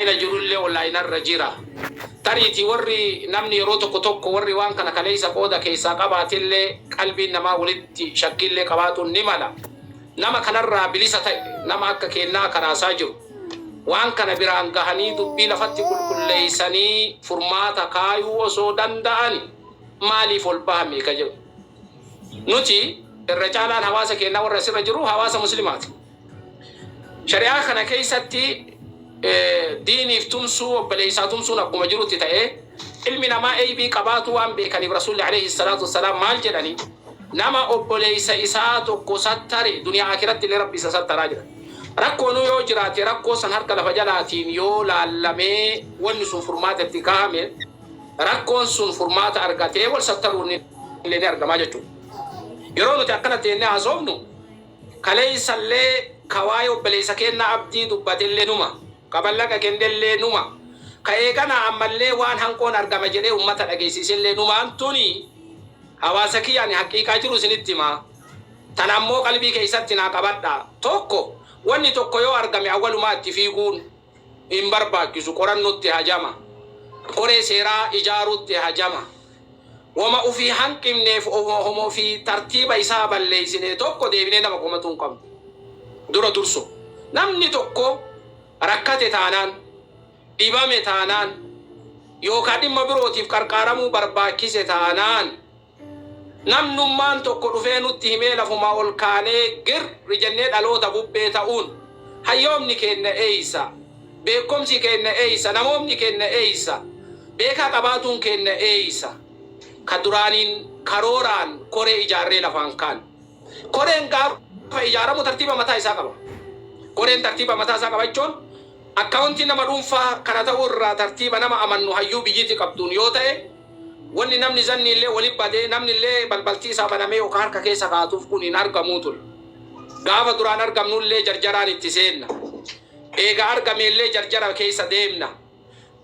Jirullee onlaayinarra jira. Tariitii warri namni yeroo tokko tokko warri waan kana kaleessa qooda keessaa qabaatillee qalbiin namaa walitti shakkiillee qabaatuun ni mala. Nama kanarraa bilisa ta'e, nama akka keennaa kanaasaa jiru, waan kana biraan gahanii dubbii lafatti qulqulleessanii furmaata kaayuu osoo danda'ani maaliif ol bahame ka jedhu. Nuti irra caalaan hawaasa keennaa warra asirra jiru hawaasa Muslimaati. Shari'aa kana keessatti diiniif tumsuu, obboleessaa tumsuun akkuma jirutti ta'ee, ilmi namaa eeybii qabaatu waan beekaniif Rasuulli alayhi salaatu wassalaam maal jedhani? Nama obboleessa isaa tokko sattare duniyaa akiratti illee Rabbi isa sattaraa jedhan. Rakkoonuu yoo jiraate, rakkoo san harka lafa jalaatiin yoo laallamee wanni sun furmaata itti kaahame, rakkoon sun furmaata argatee wal sattaruun illee ni argamaa jechuudha. Yeroo nuti akkana teennee haasofnu, kaleessallee ka waa'ee obboleessa keennaa Abdii dubbatellee numa, ka mallaqa kennellee numa, ka eeganaa ammallee waan hanqoon argama jedhee ummata dhageessisellee numaan. Tuni hawaasa kiyyaan haqiiqaa jiru isinitti himaa. Tana ammoo qalbii keessatti naa qabadhaa. Tokko, wanni tokko yoo argame awwalumaa itti fiiguun hin barbaachisu. Qorannutti hajama. Koree seeraa ijaaruutti hajama. Woma ufii hanqifneef, homa ofii tartiiba isaa balleessine tokko deebinee nama komatuu hin qabnu. Dura durso, namni tokko rakkate taanaan, dhibame taanaan, yookaan dhimma birootiif qarqaaramuu barbaachise taanaan, namnummaan tokko dhufee nutti himee lafumaa ol kaanee girri jennee dhaloota bubbee ta'uun, hayyoomni keenna eeysa? Beekumsi keenna eeysa? Namoomni keenna eeysa? Beekaa qabaatuun keenna eeysa? Ka duraaniin karooraan koree ijaarree lafaan kaan. Koreen gaafa ijaaramu tartiiba mataa isaa qaba. Koreen tartiiba mataa isaa qabachuun akkaawuntii nama dhuunfaa kana ta'uu irraa tartiiba nama amannu, hayyuu biyyiti qabduun yoo ta'e, wanni namni zanni illee wali badee namni illee balbaltii isaa banamee yookaan harka keessa kaatuuf kun hin argamuu ture. Gaafa duraan argamnu illee jarjaraan itti seenna. Eega argame illee jarjara keessa deemna.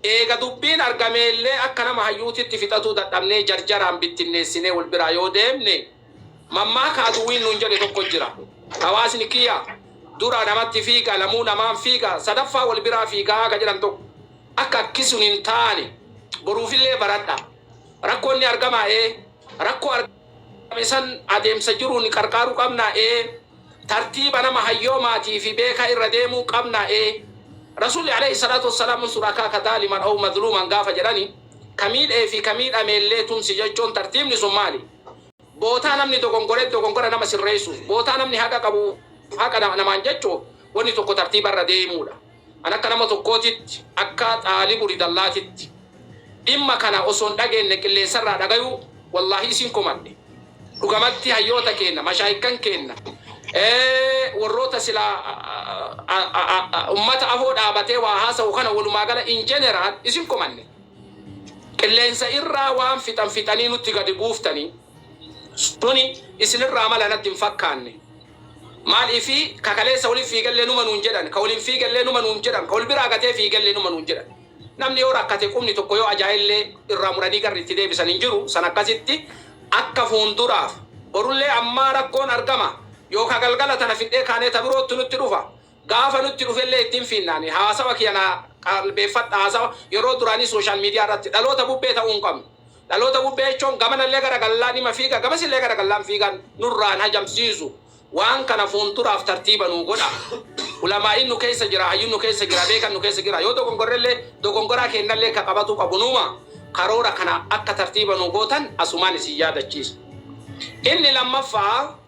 Eega dubbiin argame illee akka nama hayyuutitti fixatuu dadhabnee jarjaraan bittinneessinee wal biraa yoo deemne, mammaaka aduwwiin nuun jedhe tokko jira. Hawaasni kiyya dura namatti fiiga, lamuu namaan fiiga, sadaffaa wal biraa fiigaa ka jedhan tokko. Akka akki sun hin taane boruufillee baradha. Rakkoon ni argamaa? Ee. Rakkoo argame san adeemsa jiruun qarqaaruu qabnaa? Ee. Tartiiba nama hayyoomaatii fi beekaa irra deemuu qabnaa? Ee. Rasuulli alayhi salaatu wassalaam unsur akaaka zaaliman aw mazluuman gaafa jedhani, ka miidhee fi ka miidhameellee tumsi jechuun tartiibni sun maali? Bootaa namni dogongore dogongora nama sirreessuuf, bootaa namni haqa qabu haqa namaan jechuuf, wanni tokko tartiiba irra deemuudha. An akka nama tokkootitti, akka xaalibu ridallaatitti, dhimma kana osoo hin dhageenne qilleensarraa dhagayuu wallaahi isin komadhe. Dhugamatti hayyoota keenna, mashaayikkan keenna, warroota silaa ummata afoo dhaabatee waa haasa'u kana, walumaa gala in general isin komanne. Qilleensa irraa waan fixan fixanii nutti gadi buuftanii suni isinirraa mala natti hin fakkaanne. Maaliifi ka kaleessa waliin fiigallee numa nuun jedhan, ka waliin fiigallee numa nuun jedhan, ka wal biraa gatee fiigallee numa nuun jedhan. Namni yoo rakkate qubni tokko yoo ajaa'illee irraa muranii garri itti deebisan hin jiru. San akkasitti akka fuulduraaf borullee ammaa rakkoon argama yookaan galgala tana fidhee kaanee ta birootti nutti dhufa. Gaafa nutti dhufellee ittiin fiinnaani. Haasawa kiyya naa qalbeeffadha. Haasawa yeroo duraanii social media irratti dhaloota bubbee ta'uu hin qabnu. Dhaloota bubbee jechuun gamanallee gara gallaan nima fiiga, gamasillee gara gallaan fiigan nurraan hajamsiisu. Waan kana fuulduraaf tartiiba nuu godha. Ulamaa'iin nu keessa jira, hayyuun nu keessa jira, beekan nu keessa jira. Yoo dogongorrellee dogongoraa kennallee ka qabatuu qabu numa. Karoora kana akka tartiiba nuu gootan asumaan isin yaadachiisa. Inni lammaffaa,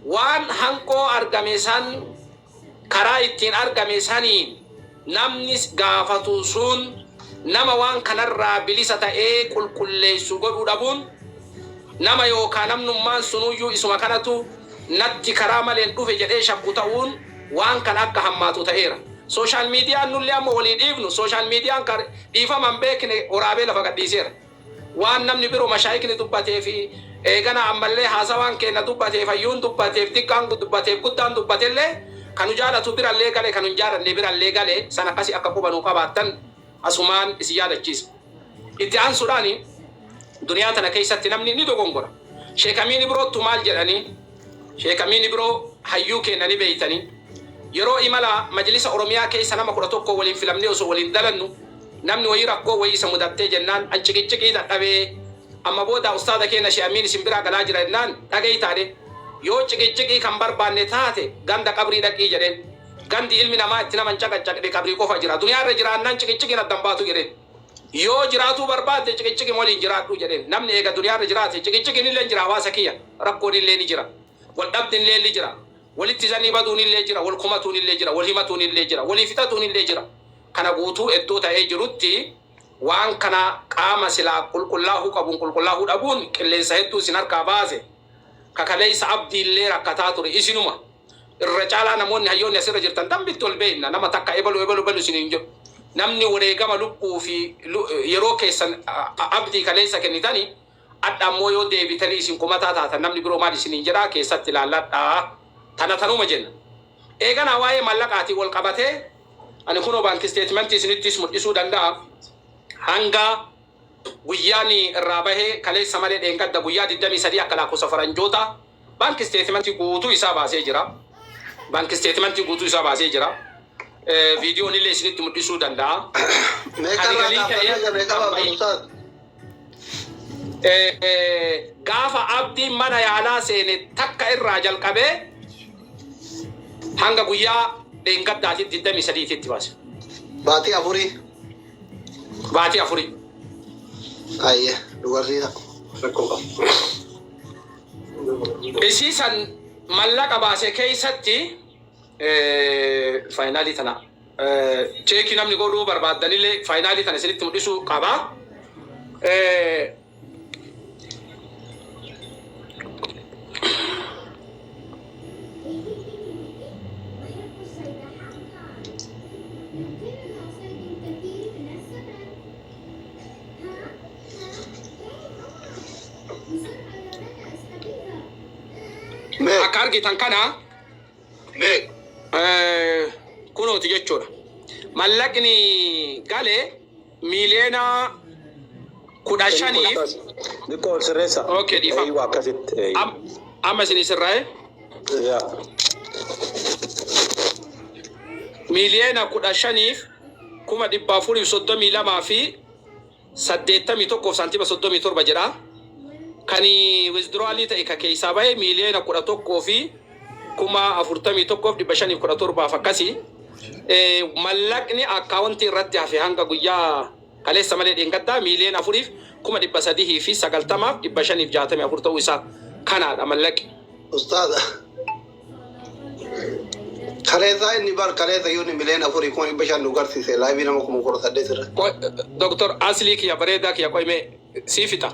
waan hanqoo argame san karaa ittiin argame saniin namni gaafatu sun nama waan kanarraa bilisa ta'ee qulqulleessu godhuu dhabuun, nama yookaan namnummaan sunuyyuu isuma kanatu natti karaa maleen dhufe jedhee shakku ta'uun waan kana akka hammaatu ta'eera. Social mediaan nullee amma walii dhiifnu, social mediaan kan dhiifama hin beekne waraabee lafa gadhiiseera. Waan namni biroo mashaayikni dubbatee fi eegana ammallee haasawaan keenna dubbateef, hayyuun dubbateef, xiqqaan dubbateef, guddaan dubbatellee kan nu jaalatu birallee gale, kan nu hin jaalanne birallee gale, san akkasii akka quba nuu qabaattan asumaan isin yaadachiisa. Itti aansuudhaan, duniyaa tana keessatti namni ni dogongora. Sheek Amiin Ibroottu maal jedhanii? Sheek Amiin Ibroo hayyuu keenna ni beeytanii. Yeroo imala majlisa Oromiyaa keessa nama 11 waliin filamnee osoo waliin dalannu, namni wayii rakkoo wayii isa mudattee jennaan, an ciqicciqii dadhabee, amma booda ustaada keenya Shee Amiin isin biraa galaa jira jennaan, dhageytaadhe, yoo ciqicciqii kan barbaanne taate ganda qabrii dhaqii jedheen. Gandi ilmi namaa itti nama hin caqaccaqne qabrii qofa jira. Duniyaa irra jiraannaan ciqicciqiin adda hin baatu jedheen. Yoo jiraatuu barbaadde ciqicciqima waliin jiraadhu jedheen. Namni eega duniyaa irra jiraate ciqicciqiin illee jira, hawaasa kiyya, rakkoon illee ni jira. Wal dhabdin illee ni jira. Walitti zanii baduun illee jira, wal komatuun illee jira, wal himatuun illee jira, walii fixatuun illee jira. Kana guutuu iddoo ta'ee jirutti waan kana qaama silaa qulqullaahuu qabuun qulqullaahuu dhabuun qilleensa hedduu isin harkaa baase. Ka kaleessa Abdii illee rakkataa ture isinuma. Irra caalaa namoonni hayyoonni asirra jirtan dambitti ol beekna, nama takka ebalu ebalu ebalu isin hin jedhu. Namni wareegama lubbuu fi yeroo keessan Abdii kaleessa kennitani, adha ammoo yoo deebitanii isin komataa taatan, namni biroo maal isiniin jedhaa? Keessatti ilaalladhaa. Tana tanuma jenna. Eeganaa waa'ee mallaqaatiin wal qabatee ani kunoo bank statementii isinittis mul'isuu danda'a. Hanga guyyaan irraa bahee kaleessa malee dheengadda guyyaa 23 akka lakkoofsa faranjoota bank statementii guutuu isaa baasee jira. Bank statementii guutuu isaa baasee jira. Viidiyoon illee isinitti mul'isuu danda'a. Meeqa Ani irraa galii kaaftanii ta'ee haga meeqa baaftan, ustaaz? Gaafa Abdiin mana yaalaa seene takka irraa jalqabee hanga guyyaa dheengaddaatitti 23tti baase. Baatii 4. Baatii 4. Ayyee, dubartiidha. Rakkoo qabu. Isii san mallaqa baase keessatti finalii tana check namni godhuu barbaaddanillee finalii tana isinitti mul'isuu qaba. Mee Akka argitan kana kunooti jechuudha. Mallaqni galee miiliyoona 15f Xiqqoo ol sirreessa. Okay, dhiifama. Eeyyuu, akkasitti. Eeyyuu. Amma isin sirraa'e. Yaa. 14,532,081 saantima 37 jedha. Kan withdrawalii ta'e ka keessaa bahe 11,041,517f akkasii. Mallaqni akkaawuntii irratti hafe hanga guyyaa kaleessa malee dheengaddaa 4,390,564 ta'uu isaa kanaadha mallaqi. Ustaaza. Kaleessaa inni bar kaleessa iyyuu inni 4,500,000 nu garsiise live nama 18,000 irratti. Doktor Aslii kiyya, bareedaa kiyya, qo'imee sii fixa.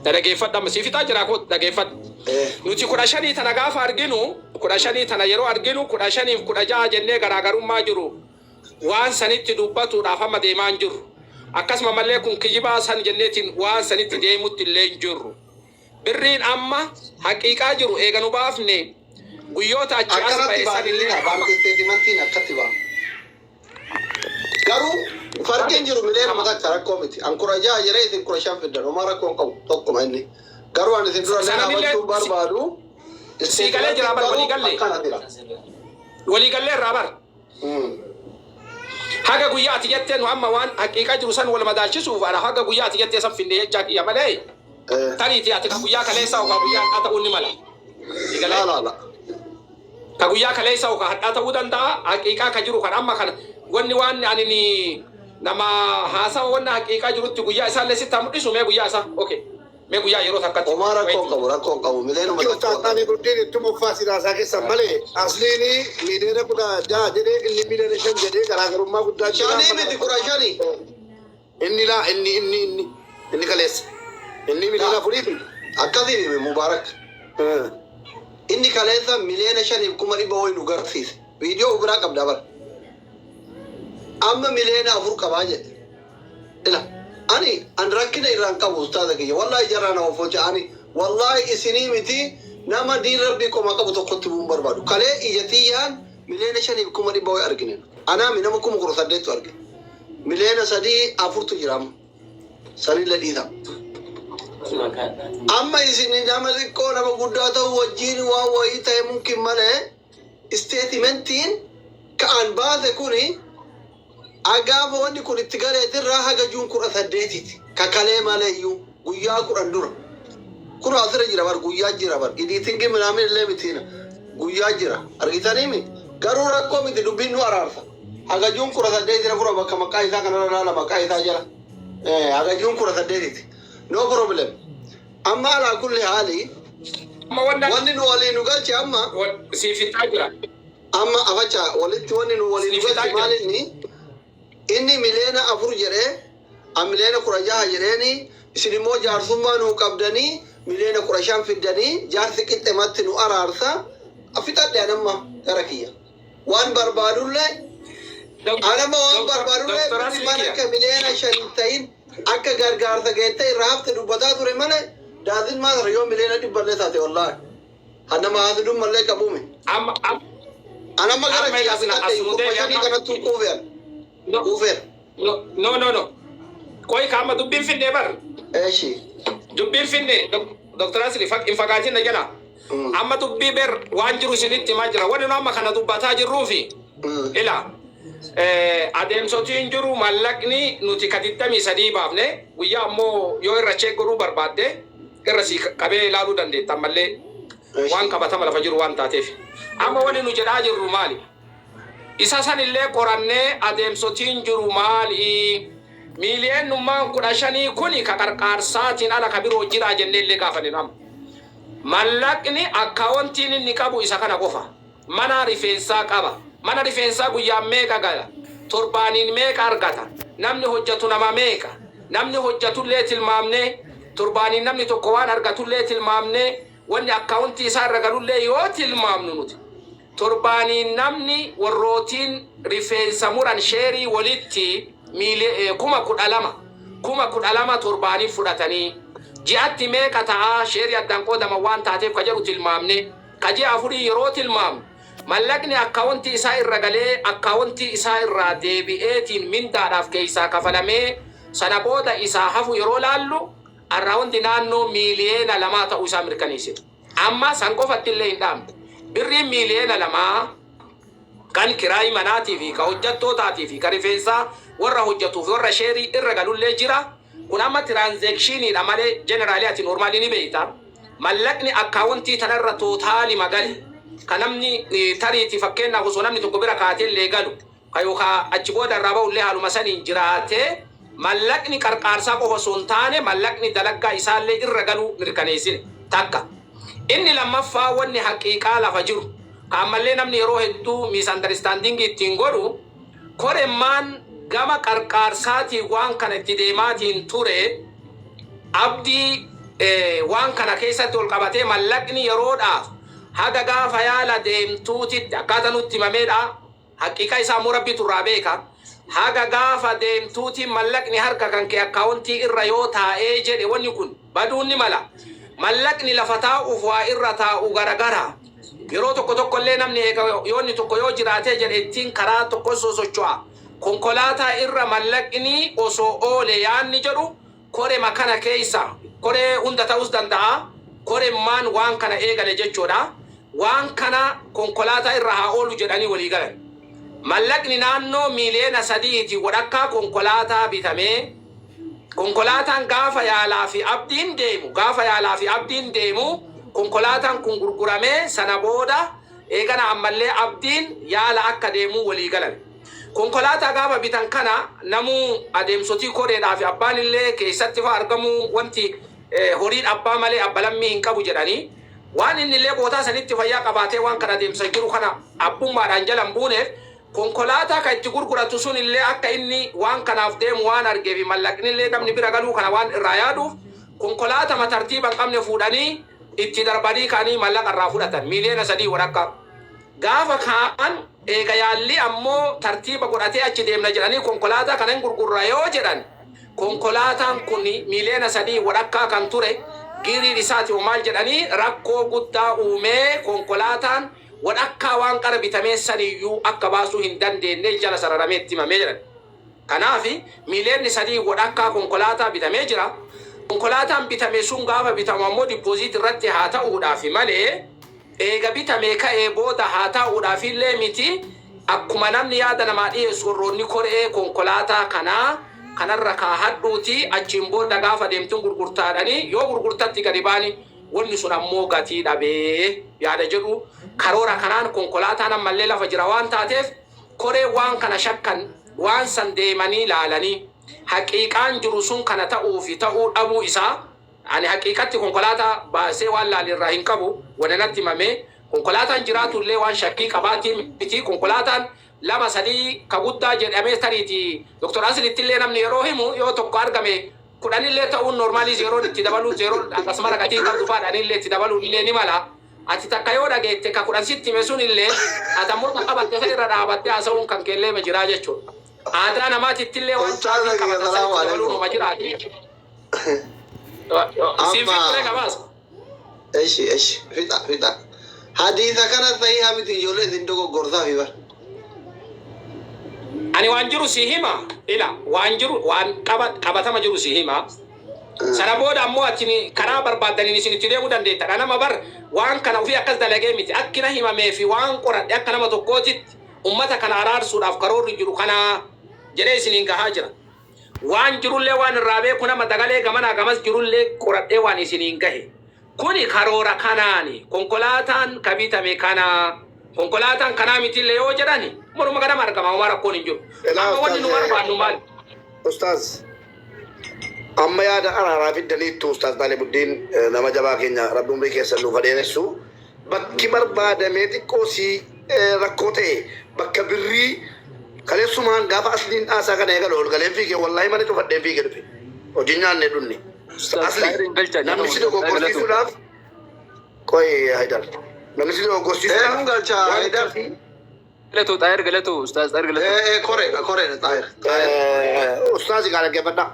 Na dhageeffadha, amma sii fixaa jira, koo dhageeffadha. Nuti 15 tana gaafa arginu, 15 tana yeroo arginu, 15f 16 jennee garaagarummaa jiru waan sanitti dubbatuudhaaf amma deemaa hin jirru. Akkasuma mallee kun kijibaa san jenneetiin waan sanitti deemutti illee hin jirru. Birriin amma haqiiqaa jiru eega nu baafne guyyoota achi as Akkanatti ba'e san baasanii illee bank amma statementiin akkatti ba'a. Garuu farqiin jiru miliyoona 1 rakkoo miti. An 16 jedhee isin 15 fiddan, homaa rakkoo hin qabu, tokkuma inni. Garuu ani isin dura illee Sanamillee dhaabachuun barbaadu. sii galee jira bar, walii galle. Akkana jira. Walii gallee irraa bar. Haga guyyaa ati jettee nu amma waan haqiiqaa jiru san wal madaalchisuuf ana haga guyyaa ati jettee san finne jechaa kiyya malee, tariitii ati ka guyyaa kaleessaa yookaan guyyaa hadhaa ta'uu ni mala. Sii galee? Laa, laa, laa. Ka guyyaa kaleessaa yookaan hadhaa ta'uu danda'a. Haqiiqaa ka jiru kan amma kana wanni waan ani ni nama haasawa wanna haqiiqaa jirutti guyyaa isaallee sitti haa mul'isu. Mee guyyaa isaa, okay, mee guyyaa yeroo takkatti. Homaa rakkoo hin qabu, rakkoo hin qabu, miliyoonuma 1. Ustaazani guddin ittuma uffaa siraasaa keessan malee Asliin 16,000,000 jedhee, inni 5,000,000 jedhee, garaagarummaa guddaa jira. Shanii miti, 15. Inni laa inni inni inni inni kaleessa. Inni 4,000,000ti. Akkasiin hime Mubaarak. Inni kaleessa 5,500,000 wayi nu garsiise. Viidiyoo biraa qabda bara. Amma 4,000,000 qabaa jedhe. Ila ani an rakkina irraan qabu, ustaaza kiyya, wallahi jarraa nama folcha. Ani wallahi isinii miti, nama diin rabbii qomaa qabu tokkotti bu'uun barbaadu. Kalee ija tiyyaan 5,500,000 wayi argine. Anaami nama 18,000tu arge. Miliyoona 3 afurtu jira amma. Sanillee dhiisa. Amma isin nama xiqqoo nama guddaa ta'u wajjin waan wayii ta'e mumkin malee. Statementiin ka'an baase kuni agaafa wanni kun itti galeetirraa haga June 18ti. Kakalee maleeyyuu guyyaa 10 dura. Kun asirra jira bar, guyyaa jira bar. Editingii minaamin illee mitiina. Guyyaa jira. Argitaniimi? Garuu rakkoo miti, dubbiin nu araarsa. Haga June 18 fura bakka maqaa isaa kanarra laala, maqaa isaa jala. Haga June 18ti. No problem. Amma alaa kulli haali Amma wanna wanni nu walii nu galche amma siif fixaa jira. Amma afacha walitti wanni nu walii nu Siif fixaa galche jira. Maal inni 4 miliyoona jedhee, an 16 miliyoona jedheeni, isin immoo jaarsummaa nuu qabdanii 15 miliyoona fiddanii jaarsi qixxematti nu araarsa. Fixadhe an amma gara kiyya. Waan barbaadullee anama waan barbaadullee Doktora birri mana Aslikiya. akka 5 miliyoona ta'in akka gargaarsa geettee irraa hafte dubbataa ture malee daazin maasara yoo 100 miliyoona taate wallaahi. Hanama haasudummallee qabume. Amma amma Anamma gara Amma kiyyaa asna fixadhe asnu deebi 5,000 amma. Kanattuu quufeera. No. Quufeera. No, no, no. Qoy ka amma dubbiin finne bar. Eeshi. Dubbiin finne, Dr. Asli, hin fagaatin na jala. Amma dubbii ber waan jiru isinitti himaa jira. Wanni nu amma kana dubbataa jirruufi ila adeemsotiin jiru mallaqni nuti ka 23 baafne guyyaa ammoo yoo irra check godhuu barbaadde irra si qabee ilaaluu dandeetta ammallee waan qabatama lafa jiru waan taateef. Amma wanni nu jedhaa jirru maali? Isa san illee qorannee adeemsotiin jiru maali? 15 miliyoonii kuni ka qarqaarsaatiin ala ka biroo jiraa jennee illee gaafanne amma. Mallaqni akkaawontiin inni qabu isa kana qofa. Mana rifeensaa qaba. Mana rifeensaa guyyaan meeqa gala? Torbaaniin meeqa argata? Namni hojjetu nama meeqa? Namni hojjetullee tilmaamnee, torbaaniin namni tokko waan argatullee tilmaamnee, wanni akkaawuntii isaa irra galullee yoo tilmaamnu nuti. Torbaaniin namni warrootiin rifeensa muran sheerii walitti 12,000, 12,000 torbaanii fudhatanii ji'atti meeqa ta'aa, sheerii addaan qoodama waan taateef ka jedhu tilmaamne, ka ji'a afurii yeroo tilmaamnu, mallaqni akkaawuntii isaa irra galee akkaawuntii isaa irraa deebi'eetiin mindaadhaaf keessaa kafalamee sana booda isaa hafu yeroo laallu arraawwanti naannoo 2 miliyoona ta'uu isaa mirkaneessite. Amma san qofatti illee hin dhaabne. Birriin 2 miliyoona kan kiraayii manaatii fi ka hojjettootaatii fi ka rifeensaa warra hojjetuuf warra sheerii irra galullee jira. Kun amma transactioniidha malee generally ati normally ni beekta. Mallaqni akkaawuntii tanarra totally magale. Ka namni tariitii fakkeenyaaf osoo namni tokko bira kaatee illee galu. Ka yookaan achi booda irraa ba'ullee haaluma saniin jiraatee mallaqni qarqaarsaa qofa osoo hin taane mallaqni dalaggaa isaallee irra galuu mirkaneessine takka. Inni lammaffaa wanni haqiiqaa lafa jiru. Ka ammallee namni yeroo hedduu misunderstanding ittiin godhu, koremmaan gama qarqaarsaatiin waan kana itti deemaatiin ture, Abdii waan kana keessatti ol qabatee mallaqni yeroodhaaf haga gaafa yaala deemtuutitti akkaataa nutti himameedha. Haqiiqa isaa immoo Rabbitu irraa beeka. Haga gaafa deemtuutiin mallaqni harka kan kee akkaawuntii irra yoo taa'ee jedhe wanni kun baduun ni mala. Mallaqni lafa taa'uuf waa irra taa'u garagara. Yeroo tokko tokko illee namni eega yoonni tokko yoo jiraatee jedhe ittiin karaa tokko sosocho'a. Konkolaataa irra mallaqni osoo oole yaanni jedhu korema kana keessa koree hunda ta'us danda'a. Koremmaan waan kana eegale jechuudha. Waan kana konkolaataa irra haa oolu jedhanii walii galan. Mallaqni naannoo 3.5 miliyoonati walakkaa konkolaataa bitamee, konkolaataan gaafa yaalaa fi Abdiin deemu, gaafa yaalaa fi Abdiin deemu konkolaataan kun gurguramee sana booda eegana ammallee Abdiin yaala akka deemuu walii galan. Konkolaataa gaafa bitan kana namuu adeemsotii koreedhaa fi abbaan illee keessatti fa argamuu, wanti horiin abbaa malee abba lammii hin qabu jedhanii, waan inni illee bootaa sanitti fayyaa qabaatee waan kana adeemsa jiru kana abbummaadhaan jala hin buuneef, konkolaataa kan itti gurguratu sun illee akka inni waan kanaaf deemu waan argee fi mallaqni illee namni bira galuu kana waan irraa yaaduuf, konkolaataa tartiiba hin qabne fuudhanii itti darbanii ka'anii mallaqa irraa fudhatan 3.5 miliyoona walakkaa. Gaafa kaan eega yaalli ammoo tartiiba godhatee achi deemna jedhanii konkolaataa kana hin gurgurra yoo jedhan, konkolaataan kun 3.5 miliyoona walakkaa kan ture giriin isaati maal jedhanii rakkoo guddaa uumee, konkolaataan walakkaa waan qara bitamee saniyyuu akka baasuu hin dandeenye jala sararamee itti himamee jedhan. Kanaaf 3.5 miliyoona walakkaa konkolaataa bitamee jira. Konkolaataan bitame sun gaafa bitamu ammoo deposit irratti haa ta'uudhaaf malee Eega bitamee ka'ee booda haa taa'uudhaafillee miti, akkuma namni yaada namaa dhiyeessu warroonni koree konkolaataa kanaa kanarra kaahadhuuti, achiin booda gaafa deemtuun gurgurtaadhani yoo gurgurtatti gadi baani wanni sun ammoo gatii dhabee yaada jedhu karoora kanaan konkolaataan ammallee lafa jira waan taateef koree waan kana shakkan waan san deemanii laalanii haqiiqaan jiru sun kana ta'uu fi ta'uu dhabuu isaa. Ani haqiiqatti konkolaataa baasee waan laale irraa hin qabu. Wana natti himame. Konkolaataan jiraatu illee waan shakkii qabaatii miti. Konkolaataan lama sadii ka guddaa jedhamee tariiti Dr. Aslitti illee namni yeroo himu yoo tokko argame kudhanillee ta'uun normaalii, zeeroon itti dabaluun, zeeroon akkasuma gatii qabdu faadhaan illee itti dabaluun illee ni mala. Ati takka yoo dhageette ka 10 sitti hime sun illee ati ammoo kan qabatte san irra dhaabattee haasa'uun kan keellee ma jiraa jechuudha. Aadaa namaatitti illee waan Ustaaza kiyya, qabatan salaamu sanitti dabaluun alaikum. homa jiraati. Siin Amma fixxure gabaas. Eshi eshi, fixa fixa. Hadiisa kana sahiha miti, ijoollee isin dogoggorsaa fi bar. Ani waan jiru si hima. Ila waan jiru, waan qabatama jiru si hima. Sana booda ammoo ati karaa barbaaddaniin isin itti deemuu dandeetta. Nama bar waan kana ofii akkas dalagee miti. Akkina himamee fi waan qoradhe akka nama tokkootitti ummata kana araarsuudhaaf karoorri jiru kana jedhee isiniin gahaa jira. Waan jirullee waan irraa beeku, nama dagalee gamanaa gamas jirullee qoradhee waan isiniin gahe. Kuni karoora kanaani konkolaataan ka bitame kana, konkolaataan kanaa mitillee yoo jedhani morma ganama argama, homaa rakkoon hin jiru. Elaa Amma wanni nu Ustaaz, barbaannu maali? Ustaaz, amma yaada araaraa fiddaniittu. Ustaaz Taalibuddiin, nama jabaa keenya, rabbi umrii keessan nuuf dheeressu. Bakki barbaadamee xiqqoo si rakkoo ta'e bakka birrii kaleessumaan gaafa asliin dhaasaa kana eegalu ol galeen fiigee, wallaahi mana cufadhee fiigee dhufe, hojii nyaannee dhunne. Ustaaz Asli Xaahirin galcha namni si jedhama. Ustaaz Galatu. dogoggorsiisuudhaaf, qoy Haidar, namni si dogoggorsiisuudhaaf Eenyuun galcha waan Haidar? akkasii. Galatu, Xaahir Galatu, Ustaaz Xaahir Galatu. Ee, kore kore, Xaahir Xaahir. Ustaazi gaa dhaggeeffadhaa.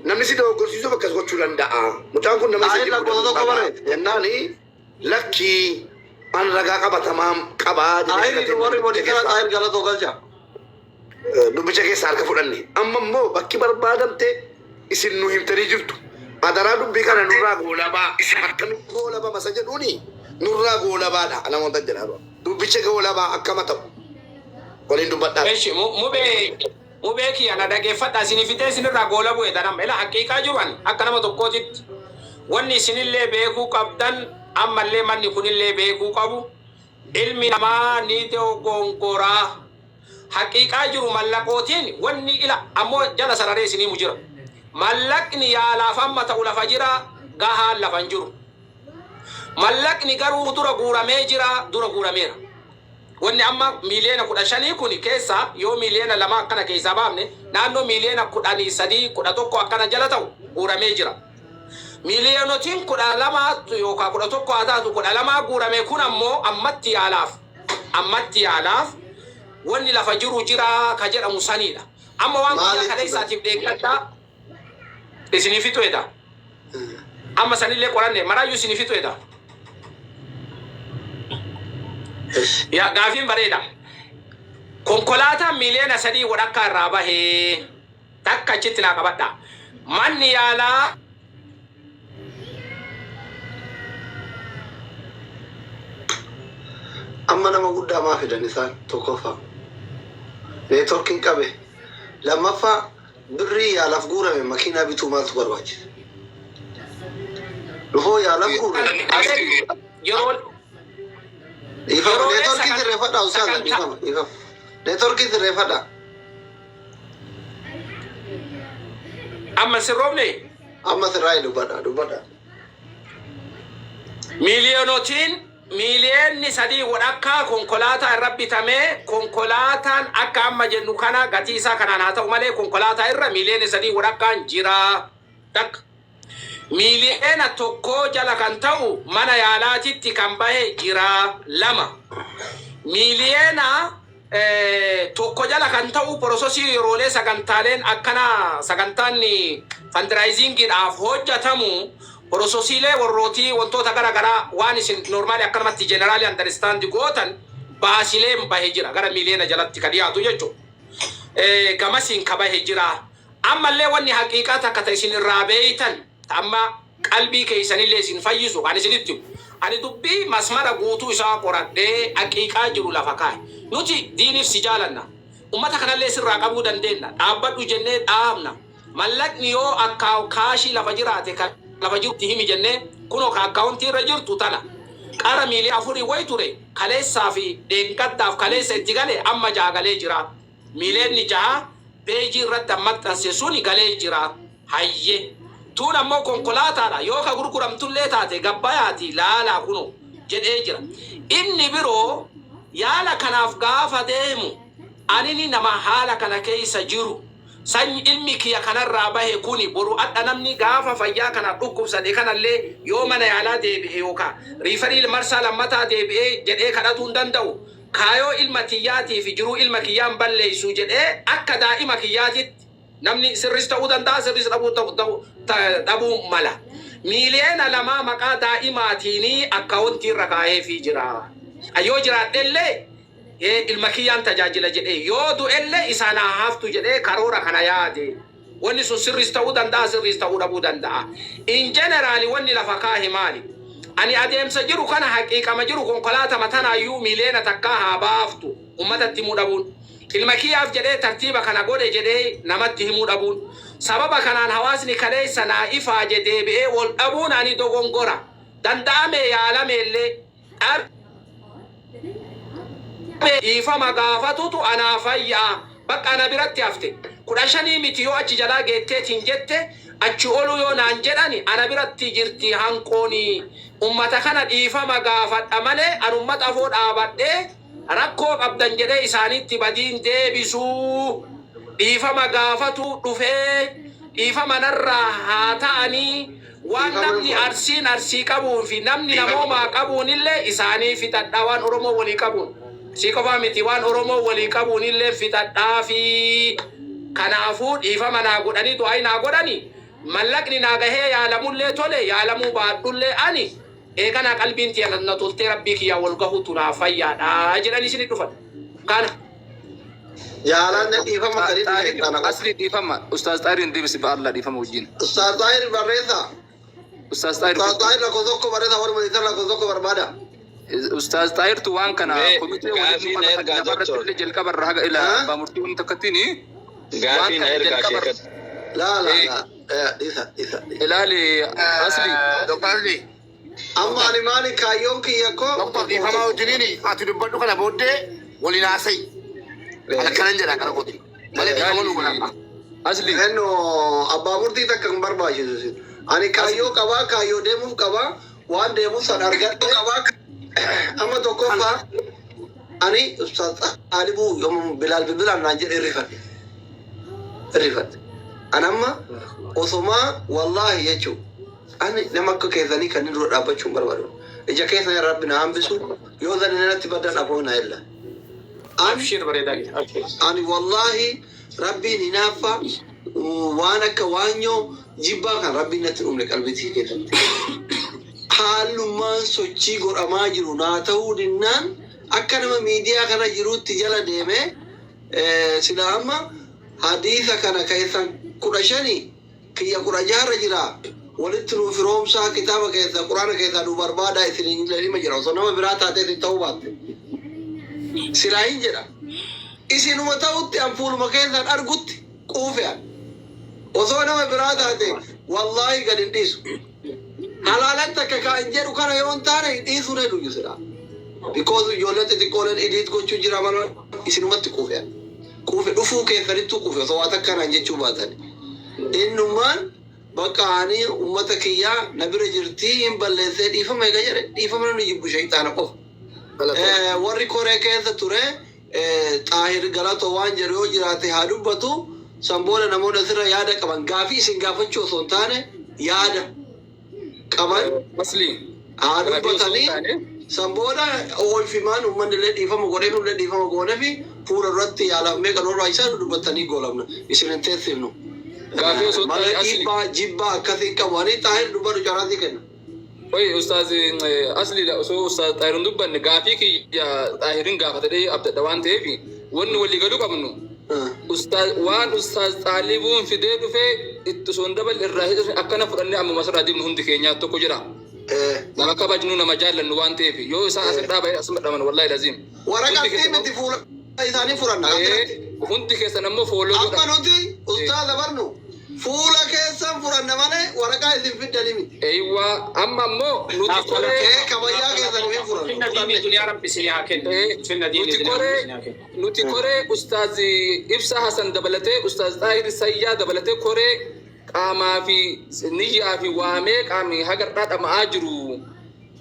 Namni si dogoggorsiisuuf akkas gochuu danda'a. Mucaan kun nama isa Xaahir jibbuu lakkoofsa tokko danda'a. barreesse. Jennaani lakkii, an ragaa qabatamaa qabaa jedhee Xaahir, warri dubbicha bodii kana keessaa Xaahir galatoo galcha. Dubbicha keessaa harka fudhanne. Amma immoo bakki barbaadamte isin nu himtanii jirtu. Adaraa dubbii kana nurraa goolabaa. Akkamitti goolabama isa jedhuuni nurraa goolabaadha. Namoota jedhaa dubbicha goolabaa akkama ta'u waliin dubbadhaa. Eshi mubee mubee kiyya na dhageeffadha, isinii fixee isinirraa goola bu'e tanam. Ila haqiiqaa jiru ani akka nama tokkootitti wanni isinillee beekuu qabdan, ammallee manni kunillee beekuu qabu, ilmi namaa ni dogongoraa. Haqiiqaa jiru mallaqootiin wanni ila ammoo jala sararee isinii mu jira. Mallaqni yaalaaf amma ta'u lafa jira, gahaan lafa hin jiru. Mallaqni garuu dura guuramee jira, dura guurameera. Wanni amma miiliyoona 15 kun keessa yoo miiliyoona 2 akkana keessaa baafne, naannoo miiliyoona 13, 11 akkana jala ta'u guuramee jira. Miiliyoonotiin 12 yookaan 11 haa taatu, 12 guurame kun ammoo ammatti yaalaaf wanni lafa jiru jira ka jedhamu sanidha. Amma waan guyyaa Maalitti kaleessaatiif deeggadhaa isinii fixu eda. Amma sanillee qoranne maraayyuu isinii fixu eda. Yaa, gaafiin bareeda. Konkolaataan miiliyoona 3 walakkaa irraa bahee takka achitti naa qabadha. Manni yaalaa Amma nama guddaa maa fidan isaan? Tokkoffaa, neetworkiin qabe. Lammaffaa, birrii yaalaaf guurame makiinaa bituu maaltu barbaachisa? Dhufoo yaalaaf guurame. Yeroo Dhiifama, yeroolee neetworkii sirreeffadha ustaaza. sagantaa Dhiifama, dhiifama. Neetworkii sirreeffadha. Amma sirroofne. Amma sirraa dubbadha, dubbadha. Miiliyoonotiin miiliyoonni 3 walakkaa konkolaataa irra bitamee, konkolaataan akka amma jennu kana gatii isaa kanaan haa ta'u malee, konkolaataa irra miiliyoonni 3 walakkaan jira. Takka. Miiliyoona 1 jala kan ta'u mana yaalaatitti kan bahe jira, lama. Miiliyoona 1 jala kan ta'u processii yeroolee sagantaaleen akkana sagantaan fundraisingiidhaaf hojjetamu processiilee warrootii wantoota gara garaa waan isin normally akkanumatti generally understand gootan baasileen bahe jira, gara miiliyoona jalatti ka dhiyaatu jechuudha. Gamasiin ka bahe jira. Ammallee wanni haqiiqaa takka ta isin irraa beeytan amma Qalbii keessanillee isin fayyisu kan isinitti himu. Ani dubbii masmara guutuu isaa qoradhee haqiiqaa jiru lafa kaa'e. Nuti diiniif si jaalanna. Ummata kanallee sirraa qabuu dandeenna. Dhaabbadhu jennee dhaabna. Mallaqni yoo akka kaashii lafa jiraate kan lafa jirutti himi jennee, kunoo ka akkaawuntii irra jirtu tana. Qara miiliyoona 4 wayi ture, kaleessaa fi dheengaddaaf kaleessa itti gale, amma 6 galee jira. Miiliyoonni 6 peejii irratti an maxxanse suni galee jira. Hayye. Tuun ammoo konkolaataadha. Yoo ka gurguramtullee taate gabbayaati laalaa kunoo jedhee jira. Inni biroo, yaala kanaaf gaafa deemu, anini nama haala kana keessa jiru, sanyi ilmi kiya kanarraa bahe kuni boru adha namni gaafa fayyaa kana dhukkubsate kanallee yoo mana yaalaa deebi'e yookaan referral marsaa lammataa deebi'ee jedhee kadhatuu hin danda'u. Kaayoo ilma tiyyaatii fi jiruu ilma kiyyaan balleessu jedhee akka daa'ima kiyyaatitti, namni sirris ta'uu danda'a, sirris dhabuu mala. Miiliyoona 2 maqaa daa'imaatiinii akkaawuntii irra kaa'eefii jira. Yoo jiraadhellee ilma kiyyaan tajaajila jedhee, yoo du'ellee isaan haa haftu jedhee karoora kana yaade. Wanni sun sirris ta'uu danda'a, sirris ta'uu dhabuu danda'a. In general, wanni lafa kaahe maali? Ani adeemsa jiru kana, haqiiqama jiru, konkolaatama tanaayyuu miiliyoona 1 haa baaftu ummatatti himuu dhabuun. Ilma kiyyaaf jedhee tartiiba kana godhe jedhee namatti himuu dhabuun. Sababa kanaan hawaasni kaleessa naa ifaaje deebi'ee wal dhabuun ani dogongora. Danda'ame yaalame illee dhabe dhiifama gaafatutu anaa fayyaa. Bakka ana biratti hafte. 15 miti, yoo achi jalaa geetteetiin jette, achi oluu yoo naan jedhani, ana biratti jirti hanqooni. Ummata kana dhiifama gaafadha malee an ummata afoo dhaabadhee rakkoo qabdan jedhee isaanitti badiin deebisuu. Dhiifama gaafatu dhufee dhiifama narraa haa ta'anii, waan namni Arsiin Arsii qabuu fi namni namoomaa qabuun illee isaanii fixadhaa, waan Oromoo walii qabuun. Si qofaa miti, waan Oromoo walii qabuun illee fixadhaa fi kanaafuu dhiifama naa godhanii, du'aa naa godhanii, mallaqni naa gahee yaalamullee tole, yaalamuu baadhullee ani eeganaa qalbiin tiya na toltee rabbii kiyyaa wal gahuutu naa fayyaadha jedhanii isinii dhufan. Kana. Jaalanne dhiifama gadi dhufe kana qofa. Asli dhiifama. Ustaaz Xaahiriin deebisi, ba'Allah, dhiifama wajjin. Ustaaz Xaahir barreessaa. Ustaaz Xaahir. Ustaaz Xaahir lakkoofsa 1 barreessaa, warri barreessan lakkoofsa 1 barbaada. Ustaaz Xaahirtu waan kana Mee komitee gaafii waliin na ergaa, lafarratti doctor. illee jalqaba irraa haga ila Ah? abbaa murtii wanti takkattiin waan Gaafii na kana ergaa jalqaba sheekatti. Laa laa Eh. laa. Dhiisa, dhiisa, dhiisa. Ilaali, asli. Doktar Asli, Amma ani maali kaayyoon kiyya koo? Doktor, dhiifama wajjiniin, ati dubbadhu, kana booddee waliin haasa'i. Ani akkanan jedha kana kooti. Malee dhiifama nu godha. Asli. Enno abbaa murtii takka hin barbaachisu isin. Ani kaayyoo qabaa, kaayyoo deemuuf qabaa, waan deemuuf san argadhe. Amma tokkoffaa, ani Ustaaz Xaalibuu yommuu Bilaal bilbilaan naan jedhe irrifadhe. Irrifadhe. Ani amma osomaa wallaahi jechuu, ani nama akka keessanii kanneen dura dhaabbachuu hin barbaadu. Ija keessan Rabbi na hambisu, yoo zani natti badan afoo na illa. Ani Abshir, bareedaa kiyya. Abshir. Ani wallaahi Rabbiin hinaaffaa waan akka waanyoo jibbaa kan Rabbiin natti dhumne qalbiitii keessatti. Haalummaan sochii godhamaa jiru naa ta'uu dinnaan akka nama miidiyaa kana jiruutti jala deemee, sila amma hadiisa kana keessan 15 kiyya 16rra jira, walitti nuu firoomsaa, kitaaba keessaa, quraana keessaa nu barbaadaa isin hima jira. Osoo nama biraa taatee isin ta'uu baatte silaa hin jedha. Isinuma ta'utti an fuuluma keessan argutti quufe. An osoo nama biraa taate wallaahi gad hin dhiisu. Halaalan takka ka hin jedhu kana yoo hin taane hin dhiisuu heduyyu silaa, because ijoollee xixiqqooleen edit gochuu jira malee isinumatti quufe. An quufe, dhufuu keessanittuu quufe. Osoo waa takka naan jechuu baatan, innummaan bakka ani ummata kiyyaa na bira jirtii hin balleessee dhiifama eega jedhe, dhiifama namni jibbu shayxaana qofa. Warri koree keessa ture, Xaahir Galatoo waan jedhu yoo jiraate haa dubbatu. San booda namoonni asirra yaada qaban, gaafii isin gaafachuu osoo hin taane yaada qaban Asli. haa Gaafii osoo hin dubbatanii. taane. San booda oolfimaan uummanni illee dhiifama godhee, nullee dhiifama goonee fi fuula duratti yaalaaf meeqa nu barbaachisaa dubbatanii goolamna, isin hin teessifnu. Gaafii osoo hin Malee taane, asli. dhiibbaa jibbaa akkasii qabu. Ani Xaahir dubbatu carraasii kenna. Oye, ustaaz asli, osoo ustaaz Xaahirin dubbanne gaafii kiyya Xaahirin gaafatadhee abdadha waan ta'eef wanni walii galuu qabnu. Ustaaz waan Ustaaz Xaalibuun fidee dhufee itti osoo hin daballe irraa hir'isne akkana fudhannee ammuma asirraa deemnu hundi keenyaa tokko jira. Nama kabajnu, nama jaallannu waan ta'eef, yoo isaan asirraa bahee asuma dhaman, wallaahi laziim. Waraqaa Hundi fi keessan miti, fuula isaanii furanna. Hundi keessan ammoo follow Amma godha. nuti ustaaza barnu fuula keessan furanna malee waraqaa isin fiddanii miti. Eeywaa, amma ammoo nuti koree Ee, kabajaa keessan hin furannu. Finna diinii duniyaa Rabbi isinii haa kennu. Finna diinii nuti duniyaa Rabbi koree isinii haa kennu. Nuti koree Ustaaz Ibsaa Hasan dabalatee, Ustaaz Xaahir Sayyaa dabalatee, koree qaamaa fi niyyaa fi waamee qaamni hagardaa dhama'aa jiru.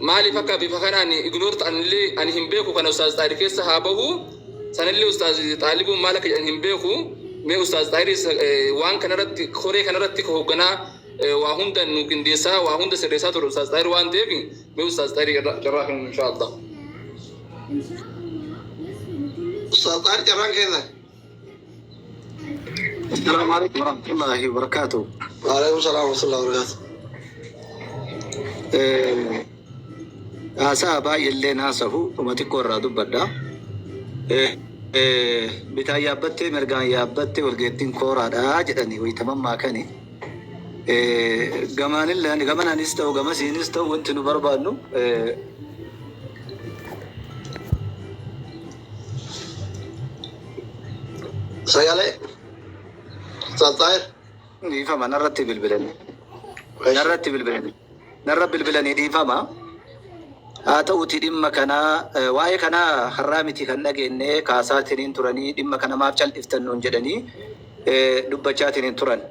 Maaliif akka bifa kanaan ignore ta'anillee ani hin beeku. Kana Ustaaz Xaahir keessa haa bahu. Sanillee Ustaaz Xaalibuun maal akka jedhan hin beeku. Mee Ustaaz Xaahir waan kanarratti, koree kanarratti hoogganaa, waa hunda nu qindeessaa, waa hunda sirreessaa ture Ustaaz Xaahir waan ta'eef, mee Ustaaz Xaahir irraa kennu, insha Allah. Ustaaz Xaahir, carraan keessan. السلام عليكم ورحمة الله وبركاته. وعليكم السلام ورحمة الله وبركاته. Haasaa baay'eelleen haasahu dhuma xiqqoo irraa dubbadha. Bitaan yaabbattee mirgaan yaabbattee walgeettiin kooraadha jedhanii wayitaman maakani. Gamaanillee gamanaanis ta'u gamasiinis ta'u wanti nu barbaannu Sagalee. Ustaaz Xaahir. Dhiifama, narratti bilbilanii. Narratti bilbilanii. Narra bilbilanii, dhiifama. Haa ta'uti, dhimma kanaa, waa'ee kanaa har'aa miti kan dhageenye, kaasaatiniin turanii, dhimma kana maaf cal'iftan nuun jedhanii dubbachaatiniin turan.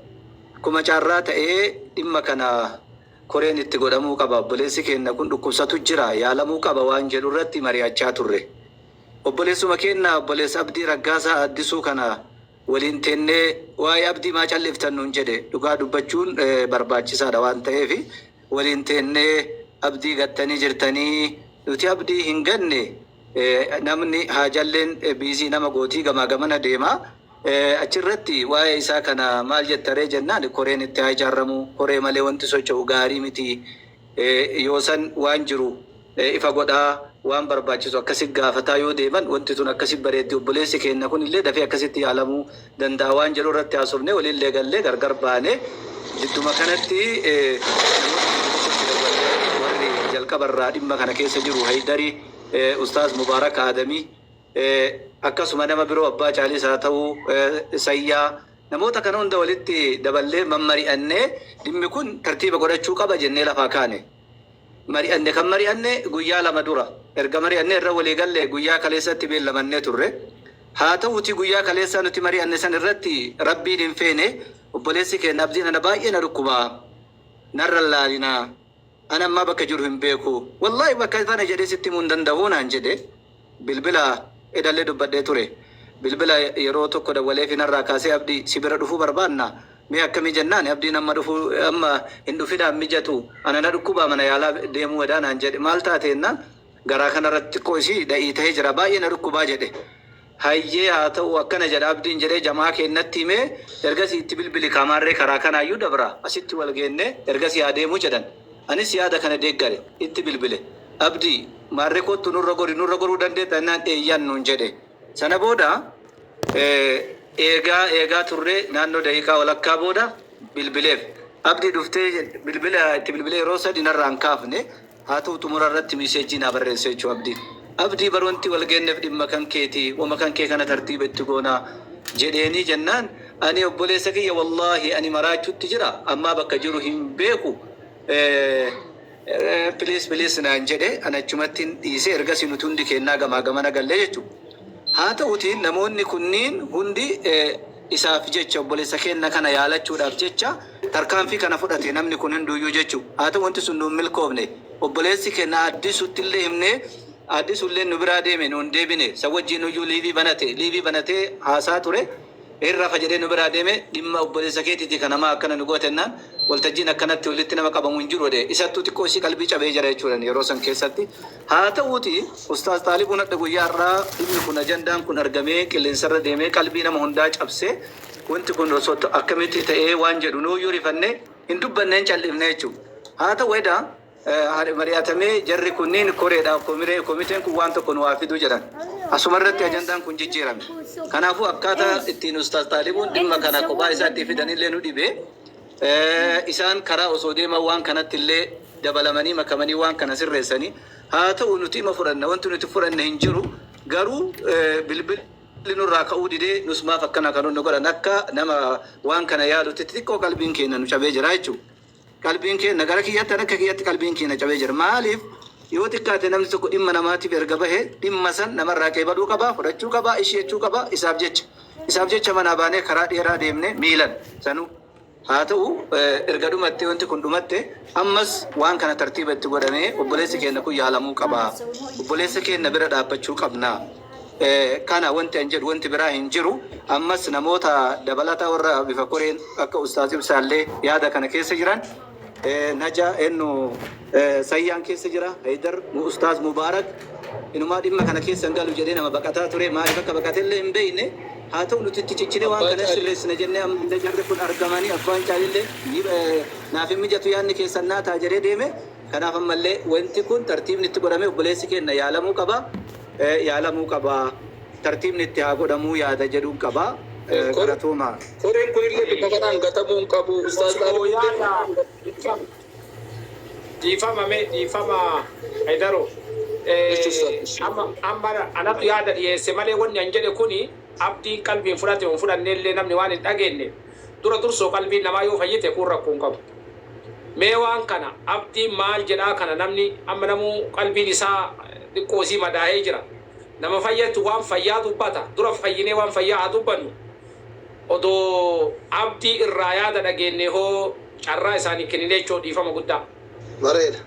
Kuma carraa ta'ee dhimma kana koreen itti godhamuu qaba. Obboleessi keenya kun dhukkubsatu jira, yaalamuu qaba waan jedhu irratti mari'achaa turre. Obboleessuma keenya, obboleessa Abdii Raggaasaa Addisuu kana waliin teennee waa'ee Abdii maa cal'iftan nuun jedhe. Dhugaa dubbachuun barbaachisaadha waan ta'eef, waliin teennee Abdii gattanii jirtanii, nuti Abdii hin ganne, namni haajalleen busy nama gootii gamaa gamana deema. Achirratti waa'ee isaa kana maal jettaree jennaan, koreen itti haa ijaaramu, koree malee wanti socho'u gaarii miti. Yoo san waan jiru ifa godhaa, waan barbaachisu akkasi gaafataa yoo deeman, wanti tun akkasi bareeddi, obboleessi keenya kun illee dafee akkasitti yaalamuu danda'a waan jedhu irratti haasofne, waliillee gallee gargar baane. Jidduma kanatti namoota tokko tokkotti dabalee warri jalqabarraa dhimma kana keessa jiru, Haydarii, Ustaaz Mubaarak Aadamii, akkasuma nama biroo, Abbaa Caaliis haa ta'uu, Sayyaa, namoota kana hunda walitti daballee mammari'annee dhimmi kun tartiiba godhachuu qaba jennee lafaa kaane. Mari'anne. Kan mari'anne guyyaa 2 dura. Erga mari'anne irra walii galle, guyyaa kaleessatti beellamannee turre. Haa ta'uti, guyyaa kaleessaa nuti mari'anne san irratti Rabbiin hin feene, obboleessi keenya Abdiin ana baay'ee na dhukkubaa. Narra laalinaa. Ana ammaa bakka jiru hin beeku. Wallaahi bakka kana jedhee sitti himuu hin danda'u naan jedhe. Bilbila edallee dubbadhee ture. Bilbila yeroo tokko dawwalee fi narraa kaasee, "Abdii, si bira dhufuu barbaanna. Mee akkamii?" jennaan, "Abdiin amma dhufuu, amma hin dhufinaan mijatu, ana na dhukkubaa, mana yaalaa deemuu wedaa" naan jedhe. Maal taate jennaan, garaa kanarratti xiqqoo isii dha'ii ta'ee jira, baay'ee na dhukkubaa jedhe. Hayyee, haa ta'u, akkana jedha Abdiin jedhee jamaa kennatti himee, ergasii itti bilbili kaamaarree karaa kanaayyuu dabra, asitti wal geenne, ergasii haa deemuu jedhan. Anis yaada kana deeggare, itti bilbile. "Abdii, maarree kottu, nurra gori, nurra goruu dandeetta?" jennaan, "Eeyyan" nuun jedhe. Sana booda eegaa eegaa turre. Naannoo daqiiqaa walakkaa booda bilbileef. "Abdii, dhuftee?" Bilbila itti bilbilee yeroo 3 narraa hin kaafne. Haa ta'u, xumura irratti message naa barreesse jechuu Abdiin. "Abdii, bar wanti wal geenneef dhimma kan keeti, wama kan kee kana tartiiba itti goonaa" jedheenii jennaan, "Ani obboleessa kiyya, wallaahi ani maraachutti jira, ammaa bakka jiru hin beeku, please, please" naan jedhe. Ana achumatti dhiisee, ergasii nuti hundi kennaa gamaa gamana gallee jechuudha. Haa ta'utiin, namoonni kunniin hundi isaaf jecha, obboleessa keenya kana yaalachuudhaaf jecha tarkaanfii kana fudhate namni kun hunduyyuu jechuudha. Haa ta'u, wanti sun nuun milkoofne. Obboleessi keenya Addisutti illee himnee, Addisuullee nu biraa deeme, nuun deebine. Isa wajjin iyyuu live banate, live banatee haasaa ture. Hin rafa jedhee nu biraa deeme. "Dhimma obboleessa keetiiti kan namaa akkana nu gootennaan, waltajjiin akkanatti walitti nama qabamu hin jiru" jedhe. Isattuu xiqqoo isii qalbii cabee jira jechuudha yeroo san keessatti. Haa ta'uuti, Ustaaz Xaalibuun hadha guyyaa har'aa dhimmi kun, ajandaan kun argamee qilleensarra deemee qalbii nama hundaa cabsee, wanti kun osoo akkamitti ta'ee waan jedhu nuuyyuu rifannee hin dubbanne, hin cal'ifne jechuudha. Haa ta'u, edaa mari'atamee jarri kunniin koreedha, komiteen kun waan tokko nu haa fiduu jedhan. Asuma irratti ajandaan kun jijjiirame. Kanaafuu akkaataa ittiin Ustaaz Xaalibuun dhimma kana kophaa isaatti fidanillee nu dhibe. Isaan karaa osoo deeman waan kanatti illee dabalamanii makamanii waan kana sirreessanii haa ta'u nuti ima fudhanna wanti nuti fudhanne hin jiru garuu bilbilli nurraa ka'uu didee nus maaf akkana kan nu godhan akka nama waan kana yaalutti xixiqqoo qalbiin keenya nu cabee jira jechuudha. Qalbiin keenya gara kiyyatti akka kiyyatti qalbiin keenya cabee jira. Maaliif yoo xiqqaate namni tokko dhimma namaatiif erga bahe dhimma san namarraa qeebaluu qaba, fudhachuu qaba, ishee qaba isaaf jecha. Isaaf jecha manaa baanee karaa dheeraa deemne miilan sanuu. Haa ta'u erga dhumatte wanti kun dhumatte ammas waan kana tartiiba itti godhamee obboleessi keenya kun yaalamuu qaba. Obboleessa keenya bira dhaabbachuu qabna. Kana wanti an jedhu wanti biraa hin jiru. Ammas namoota dabalataa warra bifa koreen akka Ustaaz Ibsaallee yaada kana keessa jiran Naja ennu Sayyaan keessa jira Haydar Ustaaz Mubaarak inumaa dhimma kana keessa hin galu jedhee nama baqataa ture maaliif akka baqatellee hin beekne haa ta'u nuti itti ciccinee waan kana sirreessina jennee ammallee jarri kun argamanii abbaan caalillee naaf hin mijatu yaadni keessan naa ta'a jedhee deeme. Kanaaf ammallee wanti kun tartiibni itti godhamee obboleessi keenya yaalamuu qaba, yaalamuu qaba, tartiibni itti haa godhamuu yaada jedhuun qaba. Galatooma. Koreen kunillee bifa kanaan gatamuu hin qabu. Ustaaz Osoo yaada dhiifama mee dhiifama Haydaro. Amma amma anatu yaada dhiyeesse malee wanni an jedhe kuni abdiin qalbiin fudhate hin fudhanne illee namni waan hin dhageenye dura dursoo qalbiin namaa yoo fayyite kun rakkoo hin qabu. Mee waan kana abdiin maal jedhaa kana namni amma namuu qalbiin isaa xiqqoo isii madaa'ee jira. Nama fayyatu waan fayyaa dubbata. Dura fayyinee waan fayyaa haa dubbannu. Odoo abdii irraa yaada dhageenye hoo carraa isaanii kenninee jechuu dhiifama guddaa. Bareeda.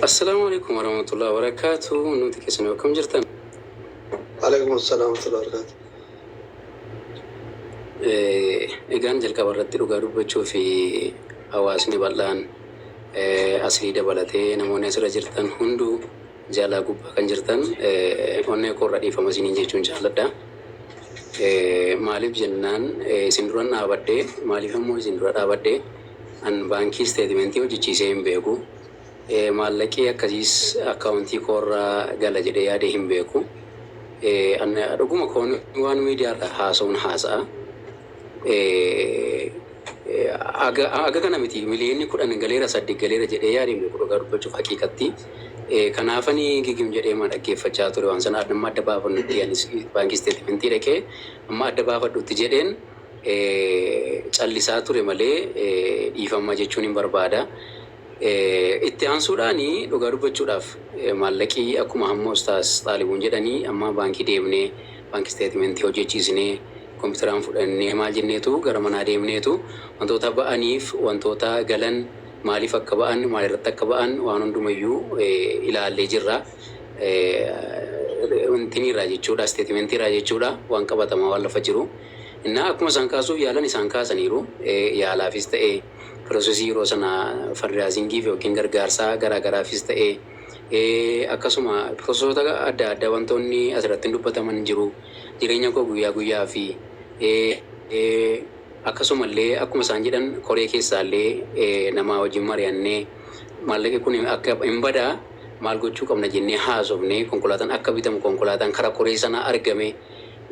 Assalaamu alaikum warahmatullahi wabarakatuh. Nuti keessan akkam jirtan? Alaikum assalam wa rahmatullahi wa barakatuh. Egaan jalqaba irratti dhugaa dubbachuu fi hawaasni bal'aan aslii dabalatee namoonni asirra jirtan hunduu jaalaa gubbaa kan jirtan onnee koorra dhiifama isiniin jechuun jaalladha. Maaliif jennaan isin dura dhaabadhee maaliif immoo isin dura dhaabadhee an baankii statementii hojjechiisee hin beeku. Maallaqii akkasiis akkaawuntii koorraa gala jedhee yaadee hin beeku. Dhuguma koon waan miidiyaarra haasa'uun haasa'a. Aga kana miti miliyoonni 10 galeera 8 galeera jedhee yaadee hin beeku dhugaa dubbachuuf haqiiqatti. Kanaafani gigim jedhee ma dhaggeeffachaa ture waan sana amma adda baafannutti anis baankii statementii dhaqee amma adda baafadhutti jedheen callisaa ture malee dhiifama jechuun hin barbaada. Itti aansuudhaani dhugaa dubbachuudhaaf maallaqii akkuma hamma Ustaaz Xaalibuun jedhanii amma baankii deemnee baankii statementii hojjechiisnee kompiitaraan fudhannee maal jenneetu gara manaa deemneetu wantoota ba'aniif wantoota galan maaliif akka ba'an maalirratti akka ba'an waan hundumayyuu ilaallee jirra. Wantiniirraa jechuudha statementiirraa jechuudha waan qabatamaa waan lafa jiru. Innaa akkuma isaan kaasuuf yaalan isaan kaasaniiru yaalaafis ta'ee processii yeroo sana fundraisingiif yookiin gargaarsaa garaagaraafis ta'ee akkasuma processoota adda addaa wantoonni asirratti dubbataman jiru jireenya koo guyyaa guyyaa fi akkasumallee akkuma isaan jedhan koree keessaallee nama wajjin mari'annee maallaqi kun akka hin badaa maal gochuu qabna jennee haasofnee konkolaataan akka bitamu konkolaataan karaa koree sana argame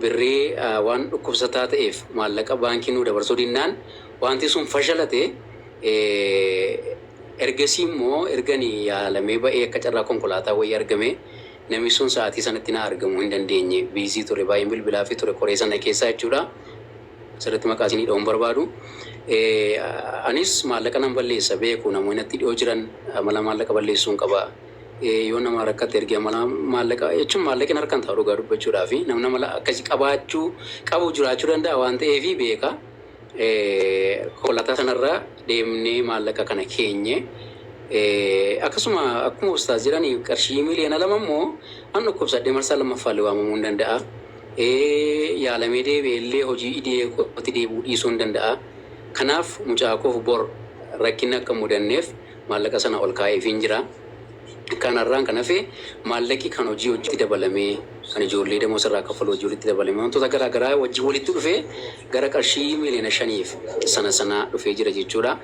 birrii waan dhukkubsataa ta'eef maallaqa baankii nuu dabarsuu dinnaan wanti sun fashalate. Ergasii immoo erganii yaalamee ba'ee akka carraa konkolaataa wayii argame namni sun sa'aatii sanatti na argamuu hin dandeenye busy ture baay'een bilbilaa fi ture koree sana keessaa jechuudha. Asirratti maqaa isinii dha'uun barbaadu. Anis maallaqa nan balleessa beeku namoonni natti dhiyoo jiran amala maallaqa balleessuun qaba. Yoo nama rakkate ergee amala maallaqa jechuun maallaqni harkaan taa'u dhugaa dubbachuudhaa fi namni amala akkasii qabaachuu qabu jiraachuu danda'a waan ta'eef beeka. Konkolaataa sanarra deemnee maallaqa kana keenye. Akkasuma akkuma ustaas jedhanii qarshii miliyoona 2 immoo an dhukkubsadhee marsaa lammaffaallee waamamuu hin danda'a. Yaalamee deebi'ee illee hojii idee kootti deebi'uu dhiisuu hin danda'a. Kanaaf mucaa koof bor rakkinni akka mudanneef maallaqa sana ol kaa'eefiin jira. Kanarraan kan hafe maallaqi kan hojii hojiitti dabalamee, kan ijoollee damoosa irraa kaffalu hojii walitti dabalamee, wantoota garaa garaa wajjin walitti dhufee gara qarshii 5 miiliyoona sana sana dhufee jira jechuudha.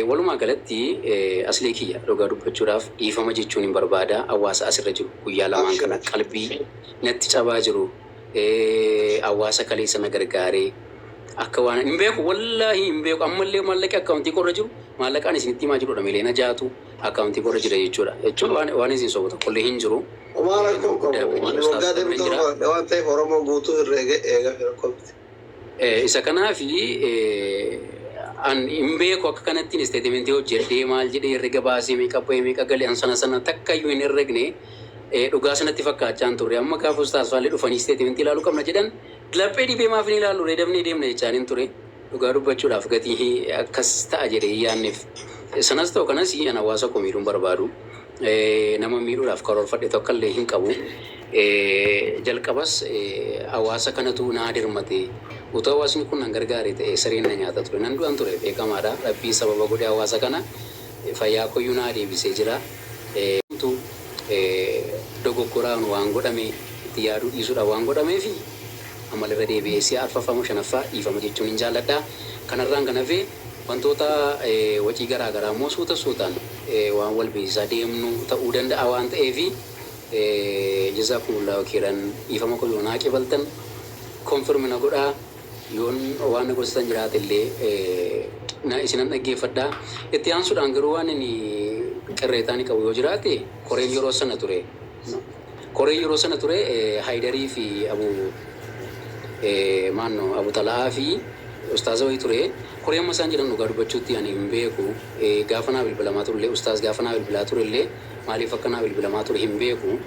Walumaa galatti aslee kiyya, dhugaa dubbachuudhaaf dhiifama jechuun hin barbaada. Hawaasa asirra jiru guyyaa lamaan kana qalbii natti cabaa jiru, hawaasa kaleessa na gargaaree akka waan hin beeku, wallaahi hin beeku. Ammallee maallaqi akkaawuntii korra jiru, maallaqaan isinitti himaa jirudha, 6 miiliyoona akkaawuntii korra jira jechuudha. Jechuun waan isin sobu tokkollee hin jiru. Homaa rakkoo qabu. Ani waggaa deemu 7 waan ta'eef Oromoo guutuu herreega eega rakkoo miti. Isa kanaafi an hin beeku akka kanattiin statementii hojjedhee maal jedhee herrega baasee meeqa bu'ee meeqa galee an sana sana takka iyyuu hin herregne. Dhugaa sanatti fakkaachaa hin turre. Amma gaafa ustaas faallee dhufanii statementii ilaaluu qabna jedhan, laphee dhibee maaf hin ilaallu ree, dafnee deemna jechaan hin ture. Dhugaa dubbachuudhaaf gatii akkas ta'a jedhee hin yaadneef. Sanas ta'u kanas an hawaasa koo miidhuun barbaadu. Nama miidhuudhaaf karoorfadhe tokko illee hin qabu. Jalqabas hawaasa kanatu naa dirmate. Utuu hawaasni kun nan gargaare ta'e sareen na nyaata ture. Nan du'an ture, beekamaadha. Rabbii sababa godhee hawaasa kana fayyaa koyyuu naa deebisee jira. Dogoggoraan waan godhame, itti yaaduu dhiisuudhaan waan godhameefi amalirra deebi'ee si'a arfaffaa moo shanaffaa dhiifama jechuun hin jaalladha. Kanarraan kan hafe wantoota wacii garaa garaa immoo suuta suutaan waan wal beeksisaa deemnu ta'uu danda'a waan ta'eefi jazaakumullahu khairan. Dhiifama koo yoo naa qebaltan confirm na godhaa, yoon waan na gorsitan jiraate illee na isinan dhaggeeffadha. Itti aansuudhaan garuu waan inni qirreetaa ni qabu yoo jiraate, koreen yeroo sana ture. Koreen yeroo sana ture Haayidarii fi Abu maanno Abu Tala'aa fi ustaaza wayii ture. Koree amma isaan jedhan dhugaa dubbachuutti ani hin beeku. Gaafa naa bilbilamaa turellee, ustaaz gaafa naa bilbilaa turellee, maaliif akka naa bilbilamaa ture hin beeku.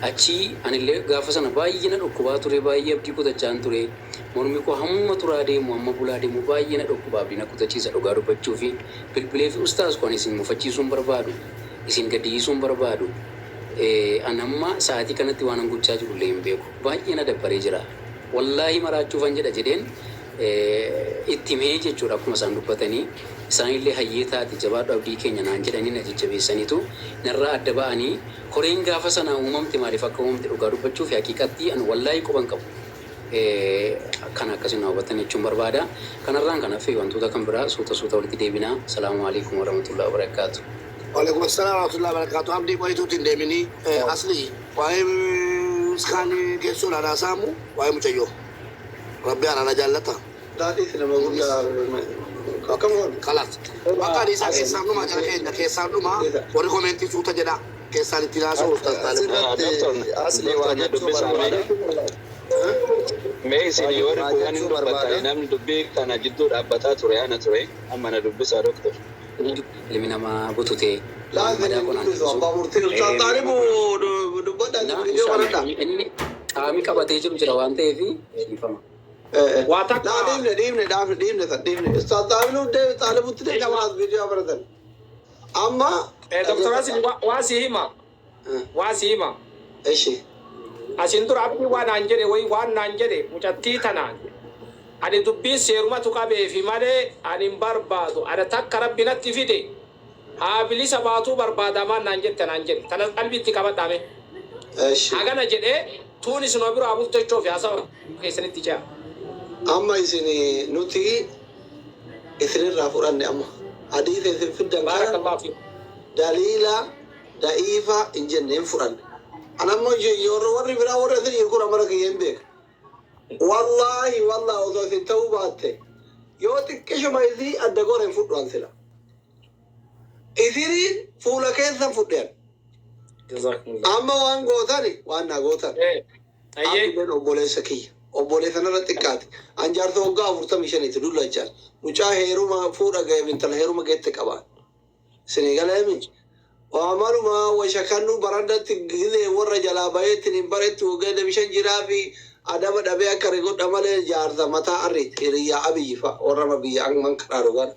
Achi anillee gaafa sana baay'ee na dhukkubaa ture, baay'ee abdii kutachaan ture. Mormi koo hamma turaa deemu, hamma bulaa deemu baay'ee na dhukkuba, abdii na kutachiisa dhugaa dubbachuu fi bilbilee fi ustaaz koo ani isin mufachiisuu hin barbaadu. Isin gaddisiisuu hin barbaadu. An amma sa'aatii kanatti waan an gochaa jiru illee hin beeku. Baay'ee na dabbaree jira. Wallaahi maraachuufan jedha jedheen itti himee jechuudha. Akkuma isaan dubbatanii isaanillee hayyee taate, jabaadhu abdii keenya naan jedhanii na jajjabeessaniitu narraa adda ba'anii. Koreen gaafa sana uumamte maaliif akka uumamte dhugaa dubbachuu fi haqiiqatti an wallaahi quban qabu. Kana akkasiin na hubattan jechuun barbaada. Kanarraan kan hafe wantoota kan biraa suuta suuta walitti deebinaa. Salaamu alaikum warahmatullahi wabarakaatu. Waalaikum assalam warahmatullahi wabarakatuh. Abdii qoyituutti hin deeminii. Asli waa'ee iskaanii keessoo ilaalaa saamu, waa'ee mucayyoo. Rabbi araara jaallata. Daadhiis nama guddaa akkam goone. Kalaas. Bakka adiisaa keessaan dhumaa, jara keenya, keessaan dhumaa, warri commentii suuta jedha. Keessaan ittiin haasa'u ustaz Taalib. Asirratti asli waa Doktor na jechuu dubbisaa mee. barbaada. Mee isin Waa warri kuuwwan hin jechuu dubbattani, barbaada. namni dubbii kana jidduu dhaabbataa ture ana ture, amma na dubbisaa doktor. Ilmi namaa bututee waan Laazim madaa hin qonaan dubbisu dubbisu. abbaa murtii ustaz Taalibu dubbadhaa Na viidiyoo inshallah banadhaa. inni qaami qabatee jiru jira waan ta'eef dhiifama. Waa takka Laa, dhiifne, dhiifne, dhaafne, dhiifne, san dhiifne. Ustaz Taalibu deebi, Taalibutti deebi, Waa as viidiyoo banatan. Amma Doktor Asin, waa si hima. Waa si hima. Ishi. Asin dura abdii waan naan jedhe wayi, waan naan jedhe, mucattii tanaan ani dubbiin seerumatu qabeefi malee ani hin barbaadu, ana takka rabbi natti fide haa bilisa baatuu barbaadamaan naan jette naan jedhe. Tana qalbiitti qabadhaame. Ishi. Hagana jedhee tuun isinuma biraa bultechoo fi haasawa keessanitti ce'a. Amma isin nuti isinirraa fudhanne, amma hadiisa isin fiddan kana Baarakallahu fiikum. daliila da'iifa hin jenne, hin fudhanne. Anammoo yeroo warri biraa warri isin jiru kun amala kiyya hin beeka. Wallaahi, wallaahi, osoo isin ta'uu baatte, yoo xiqqishuma isii adda gore hin fudhu an sila. Isiniin fuula keessan fudhean. Jazakumullah. Amma waan gootani waan naa gootan. Ayyee. Abdileen obboleessa kiyya. Obboleessa narra xiqqaati. An jaarsa waggaa 45ti dullachaan. Mucaa heeruma fuudha ga'e, intala heeruma geette qabaan. Isinii galeemi. Waa maluma washakannu barandatti gizee warra jalaa baheetti hin baretti waggaa 25 jiraa fi adaba dhabee akka rigodha malee jaarsa mataa arriiti. Hiriyyaa Abiyyi fa'a warra biyya amman karaa dhugan.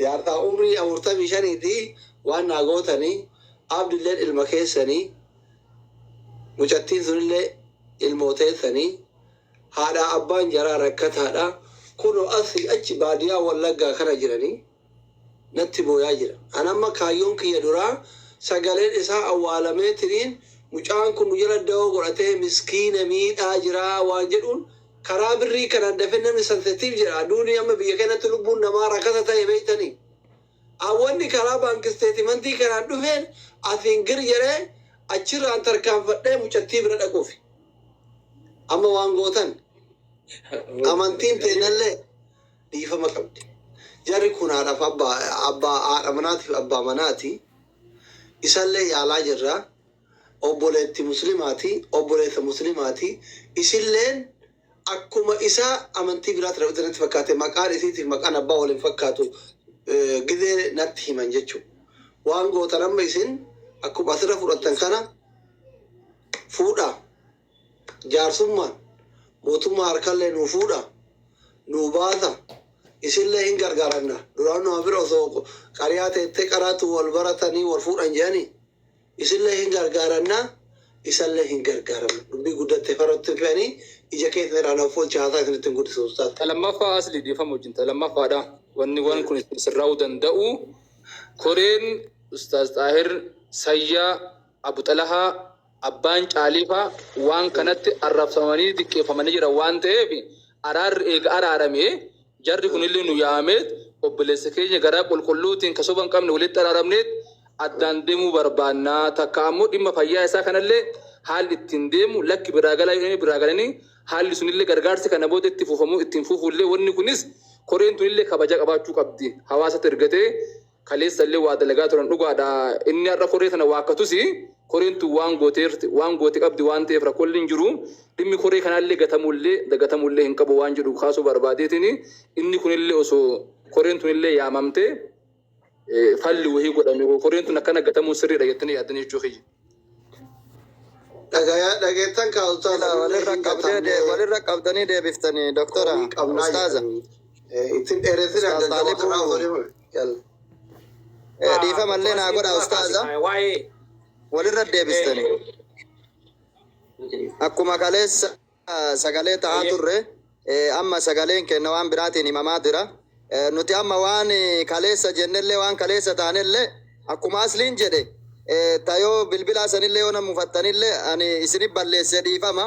Jaarsa umrii 45ti waan naa gootanii, Abdilleen ilma keessanii, mucattiin sunillee ilmooteessanii, haadha abbaan jaraa rakkataadha. Kunoo asii achi baadiyaa Wallaggaa kana jiranii natti booyaa jira. An amma kaayyoon kiyya duraa Sagaleen isaa awwaalamee tiriin mucaan kun nu jala da'oo godhatee miskiina miidhaa jiraa waan jedhuun karaa birrii kanaan dafee namni sensitiif jedha. Aduuni amma biyya kanatti lubbuun namaa rakasa ta'e beektanii. Hawwanni karaa bank statementii kanaan dhufeen asiin gir jedhee achirraan tarkaanfadhee mucattii bira dhaquuf. Amma waan gootan amantiin teenallee dhiifama qabdi. Jarri kun haadhaaf abbaa haadha manaatiif abbaa manaati. Isallee yaalaa jirra. Obboleetti muslimaati. Obboleessa muslimaati. Isilleen akkuma isaa amantii biraatti raawwatan natti fakkaate, maqaan isiitiif maqaan abbaa waliin fakkaatu gizee natti himan jechuudha. Waan gootan amma isin akkuma asirra fudhattan kana fuudha. Jaarsummaan mootummaa harkallee nuu fuudha. Nuu baasa. Isillee hin gargaaranna. Duraan nama bira osoo qariyaa teettee qaraatu wal baratanii wal fuudhan jedhanii isillee hin gargaaranna. Isallee hin gargaaranna. Dubbii guddattee faratti fe'anii ija keessa irraa naaf oolcha haasaa isinitti hin guddisu ustaas. Lammaffaa asli dhiifama wajjin lammaffaadha. Wanni waan kun sirraa'uu danda'u koreen Ustaaz Xaahir Sayyaa Abu Xalahaa abbaan Caaliifaa waan kanatti arrabsamanii xiqqeeffamanii jiran waan ta'eef, araarri eega araaramee jarri kunillee nu yaamee obboleessa keenya garaa qulqulluutiin ka soba hin qabne walitti araaramneet addaan deemuu barbaannaa, takka ammoo dhimma fayyaa isaa kanallee haalli ittiin deemu lakki biraa galaa jedhanii biraa galanii haalli sunillee gargaarsi kana booda itti fufamuu ittiin fufuullee, wanni kunis koreen tunillee kabaja qabaachuu qabdi. Hawaasatti ergatee kaleessa illee waa dalagaa turan dhugaadha. Inni har'a koree sana waakkatus koreen tun waan gooteerti waan goote qabdi waan ta'eef rakkoolli hin jiru. Dhimmi koree kanaallee gatamuullee dagatamuullee hin qabu waan jedhu kaasuu barbaadeetiin, inni kunillee osoo koreen tunillee yaamamte falli wahii godhame, koreen tun akkana gatamuun sirriidha jettanii yaaddanii jechuu kiyya. Dhagayaa dhageettan kaa ustaas. Walirra Walirra qabdee walirra qabdanii deebiftanii doktora Komii qabnaa ustaaza. jedhanii. Ittiin dheeressin Ustaaz adda Xaalibu. osoo deemu. Yalla. Dhiifamallee naa godha ustaaza. Waa'ee Walirra deebistanii. Akkuma kaleessa sagalee ta'aa turre, amma sagaleen kenna waan biraatiin himamaa jira. Nuti amma waan kaleessa jennellee waan kaleessa taanellee akkuma asliin jedhe, tayoo bilbilaa sanillee yoo nama mufattanillee ani isinif balleesse, dhiifama.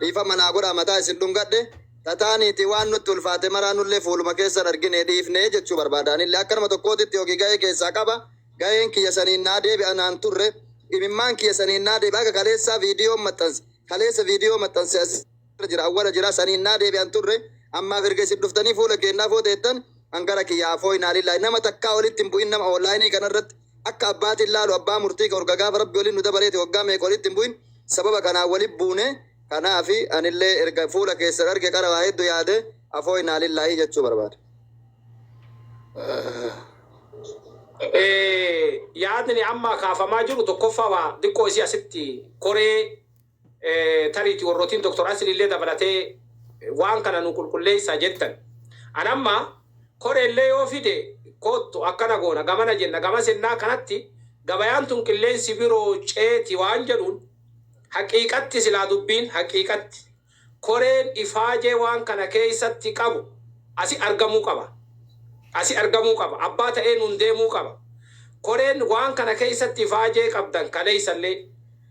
Dhiifama naa godha, mataa isin dhungadhe. Tataaniiti waan nutti ulfaate maraa nullee fuuluma keessan argine dhiifne jechuu barbaadaanillee akka nama tokkootitti yookiin gahee keessaa qaba. Gaheen kiyya saniin naa deebi'a naan turre. Imimmaan kiyya saniin naa deebi'a. Akka kaleessaa viidiyoo maxxanse. Kaleessa viidiyoo maxxanse asirra jira, awwala jira, saniin naa deebi'an turre. Ammaaf erga isin dhuftanii fuula keenyaa footeettan hangara kiyya afoo inaa nama takkaa walitti hin bu'in, nama onlaayinii kanarratti akka abbaatiin laalu abbaa murtii kan urga gaafa rabbi waliin nu dabaleeti waggaa meeqa walitti hin bu'in, sababa kanaan walitti buune. Kanaafi anillee erga fuula keessan arge qara waa hedduu yaade afoo inaa lillaahii jechuu barbaada. Yaadni amma kaafamaa jiru tokkoffaa waa xiqqoo isii asitti koree tariitii warrootiin Dr. Asil illee dabalatee waan kana nu qulqulleessaa jettan. Anamma koreellee yoo fide koottu akkana goona gamana jenna gama sennaa kanatti gabayaan tun qilleensi biroo ceeti waan jedhuun, haqiiqatti silaa dubbiin haqiiqatti koreen ifaajee waan kana keessatti qabu asi argamuu qaba. Asi argamuu qaba. Abbaa ta'ee nun deemuu qaba. Koreen waan kana keessatti ifaajee qabdan kaleessallee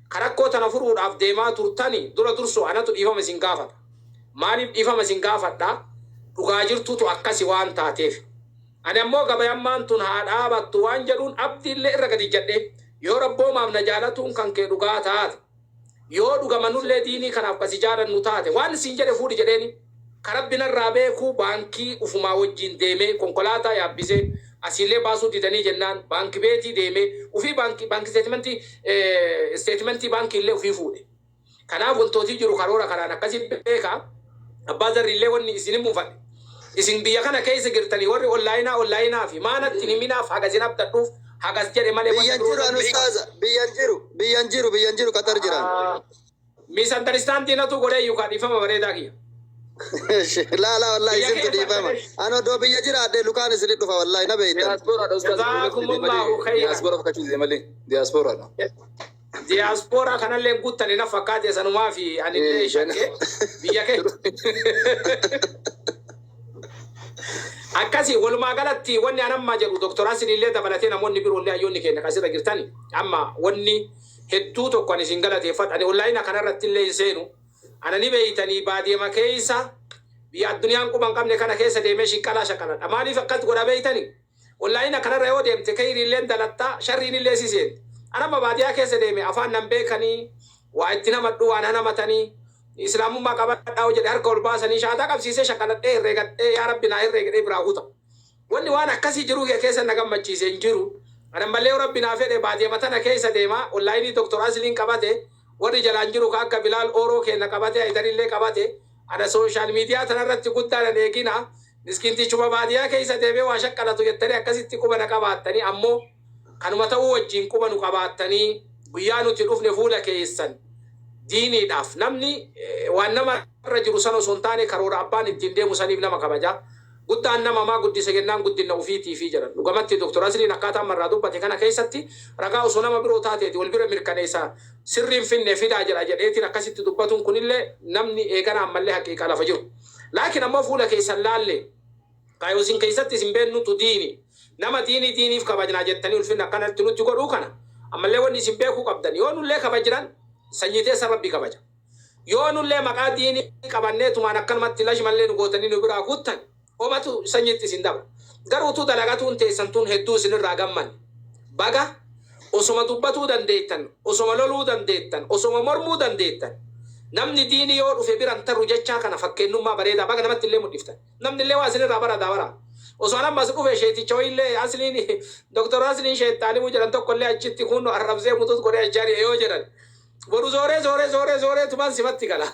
karakkoo tana furuudhaaf deemaa turtani dura dursu anatu dhiifama isin gaafata. Maaliif dhiifama isin gaafadha? Dhugaa jirtutu akkasi waan taateef. Ani ammoo gabayammaan tun haa dhaabattu waan jedhuun abdiillee irra gadi jedhee yoo rabboomaaf na jaalatuun kan kee dhugaa taate, yoo dhugamanullee diinii kanaaf kasi jaalannu taate, waan isin jedhe fuudhi jedheeni karabbi narraa beekuu baankii ufumaa wajjin deemee konkolaataa yaabbisee asiillee baasuu didanii jennaan baankii beetii deemee ufii baankii baankii statementii baankii illee ufii fuudhe. Kanaaf wantootii jiru karoora kanaan akkasi beekaa. Abbaa zarriillee wanni isin hin muufadhe. Isin biyya kana keessa jirtanii warri onlaayinaa onlaayinaa fi maanatti himinaaf hagas hin abdadhuuf hagas jedhe malee. Biyyan jiru an ustaaza, biyyan jiru, biyyan jiru, biyyan jiru, Qatar jiran. Misunderstanding natu godhee yookaan dhiifama bareedaa kiyya. Laa laa, wallahi isintu dhiifama. An odoo biyya jiraadhe lukaan isinit dhufa, wallahi na beeytan. Diyaaspoораadha ustaaz. Jazaakumullahu khayran. Diyaaspooraa fakkachuu dide malee diyaaspooraadha. Diyaaspooraa kanallee guuttani na fakkaate, sanumaa fi anillee shakkee biyya kee. Akkasi walumaa galatti wanni an amma jedhu Dr. Asliillee dabalatee namoonni biroollee hayyoonni keenya kan asirra jirtani amma wanni hedduu tokko ani isin galateeffadha. Ani onlaayina kanarratti illee hin seenu. Ana ni beeytanii baadiyama keessa biyya addunyaan quba hin qabne kana keessa deemee shiqqalaa shaqaladha. Maaliif akkas godha beeytani? Onlaayina kanarra yoo deemte keyriilleen dalatta sharriinillee si seenti. An amma baadiyaa keessa deeme afaan nan beekanii waa itti namadhu waan hanamatanii Islaamummaa qabadhaa yoo jedhe harka ol baasanii shaataa qabsiisee shaqaladhee herreegadhee yaa Rabbi naa herreegi jedhee biraa kuta. Wanni waan akkasii jiruu kee keessa na gammachiise hin jiru. Ani ammallee yoo Rabbi naa fedhe baadiyama tana keessa deema onlaayinii Doktar Asliin qabate warri jalaan jiru ka akka Bilaal Ooroo keenna qabate Haydarillee qabate ana social media tanarratti guddaa nan eegina miskiintichuma baadiyaa keessa deemee waa shaqqalatu jettanii akkasitti quba na qabaattanii ammoo Kanuma ta'uu wajjiin quba nu qabaattanii guyyaa nuti dhufne fuula keessan diiniidhaaf namni waan nama irra jiru san osoo hin taane karoora abbaan ittiin deemu saniif nama kabaja. Guddaan nama maa guddise jennaan guddinna ufiitiifi jedhan. Dhugamatti Doktar Asliin akkaataa amma irraa dubbate kana keessatti ragaa osoo nama biroo taateeti wal bira mirkaneessa sirriin finne fidaa jedha jedheetiin akkasitti dubbatuun kunillee namni eegana ammallee haqiiqaa lafa jiru. Laakiin ammoo fuula keessan laallee Kaayoo isin keessatti isin beennutu diini. Nama diinii diiniif kabajnaa jettanii ulfinna akkanatti nutti godhuu kana ammallee wanni isin beekuu qabdan yoo nullee kabajnan sanyii teessan Rabbi kabaja. Yoo nullee maqaa diinii qabanneetumaan akkanumatti lash mallee nu gootanii nu biraa kuttan homatu sanyitti isin dabra. Garuu utuu dalagatuun teessan tun hedduu isinirraa gammanne. Baga osoma dubbatuu dandeettan, osoma loluu dandeettan, osoma mormuu dandeettan namni diinii yoo dhufe bira hin tarru jechaa kana fakkeennummaa bareedaa baga namatti illee mudhiftan. Namni illee waa isinirraa barata bara. Osoo an amma as dhufe sheeticha wayiillee Asliin Doktor Asliin Sheet Xaalibuu jedhan tokko illee achitti kun arrabsee muxux godhee achi ari'e yoo jedhan boru zooree zooree zooree zooree tumaan simatti gala.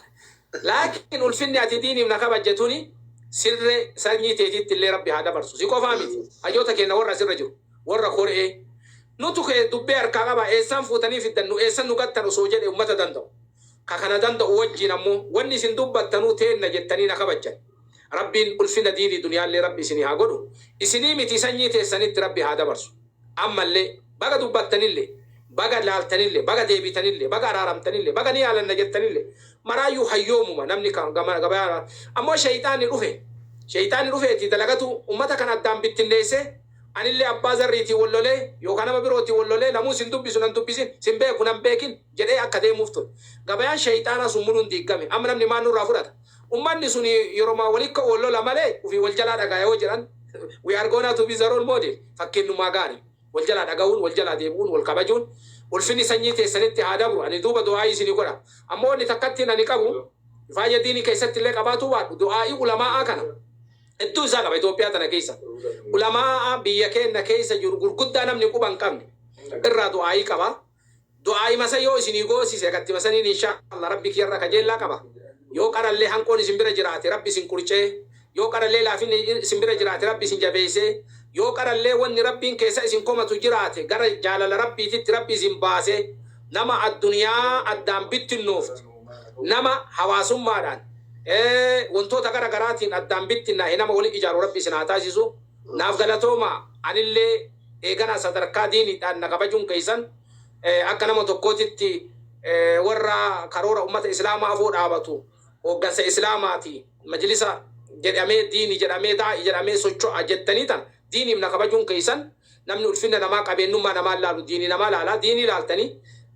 Laakiin ulfinni ati diiniif na kabajje tuni sirree sanyii teetiitti illee Rabbi haa dabarsu. Si qofaa miti. Hayyoota keenya warra asirra jiru. Warra koree. Nutu kee dubbee harkaa qaba eessaan fuutanii fiddan nu eessan nu gattan osoo jedhe ummata danda'u. Ka kana danda'u wajjiin ammoo wanni isin dubbattanuu teenna jettanii na kabajjan. Rabbiin ulfina diinii duniyaallee Rabbi isinii haa godhu. Isinii mitii sanyii teessanitti Rabbi haa dabarsu. Ammallee baga dubbattanillee, baga laaltanillee, baga deebitanillee, baga araaramtanillee, baga ni yaalanna jettanillee maraayyuu hayyoomuma namni ka gama gabayaa ammoo sheyxaanni dhufe sheyxaanni dhufeeti dalagatu ummata kana addaan bittinneessee anillee abbaa zarriitiin wal lolee yookaan nama birootiin wal lolee lamuu sin dubbisu nan dubbisin sin beeku nan beekin jedhee akka deemuuf ture. Gabayaan sheyxaanaa sun muluun diiggame. Amma namni maal nurraa fudhata? Ummanni suni yeroma wali ka'u wal lola malee ufii wal jalaa dhagaya yoo jedhan we are gonna to be the role model fakkeennumaa gaari wal jalaa dhagahuun wal jalaa deebi'uun wal kabajuun ulfinni sanyii teessanitti haa dabru ani duuba du'aa'ii isinii godha ammoo wanni takkattiin ani qabu faaya diinii keessatti illee qabaatuu baadhu du'aa'ii ulamaa'aa kana hedduu isaa qaba Itoophiyaa tana keessa ulamaa'aa biyya keenna keessa jiru gurguddaa namni quba hin qabne irraa du'aa'ii qaba Du'aa'ima san yoo isinii goosise akattima saniin inshaa Allah Rabbi kiyarra kajeellaa qaba. Yoo qarallee hanqoon isin bira jiraate Rabbi isin qurcee, yoo qarallee laafinni isin bira jiraate Rabbi isin jabeessee, yoo qarallee wanni Rabbiin keessa isin komatu jiraate gara jaalala Rabbiititti Rabbi isin baasee nama adduniyaa addaan bittinnoofte, nama hawaasummaadhaan, wantoota gara garaatiin addaan bittinnaahe nama wali ijaaru Rabbi isin haa taasisu. Naaf galatoomaa anillee eeganaa sadarkaa diiniidhaan na kabajuun keessan akka nama tokkootitti warra karoora ummata Islaamaa afoo dhaabatu hooggansa Islaamaati majlisa jedhamee diini jedhamee daa'i jedhamee socho'a jettanii tan diiniif na kabajuun keessan namni ulfinna namaa qabeennummaa namaa hin laalu diini namaa laala diinii laaltanii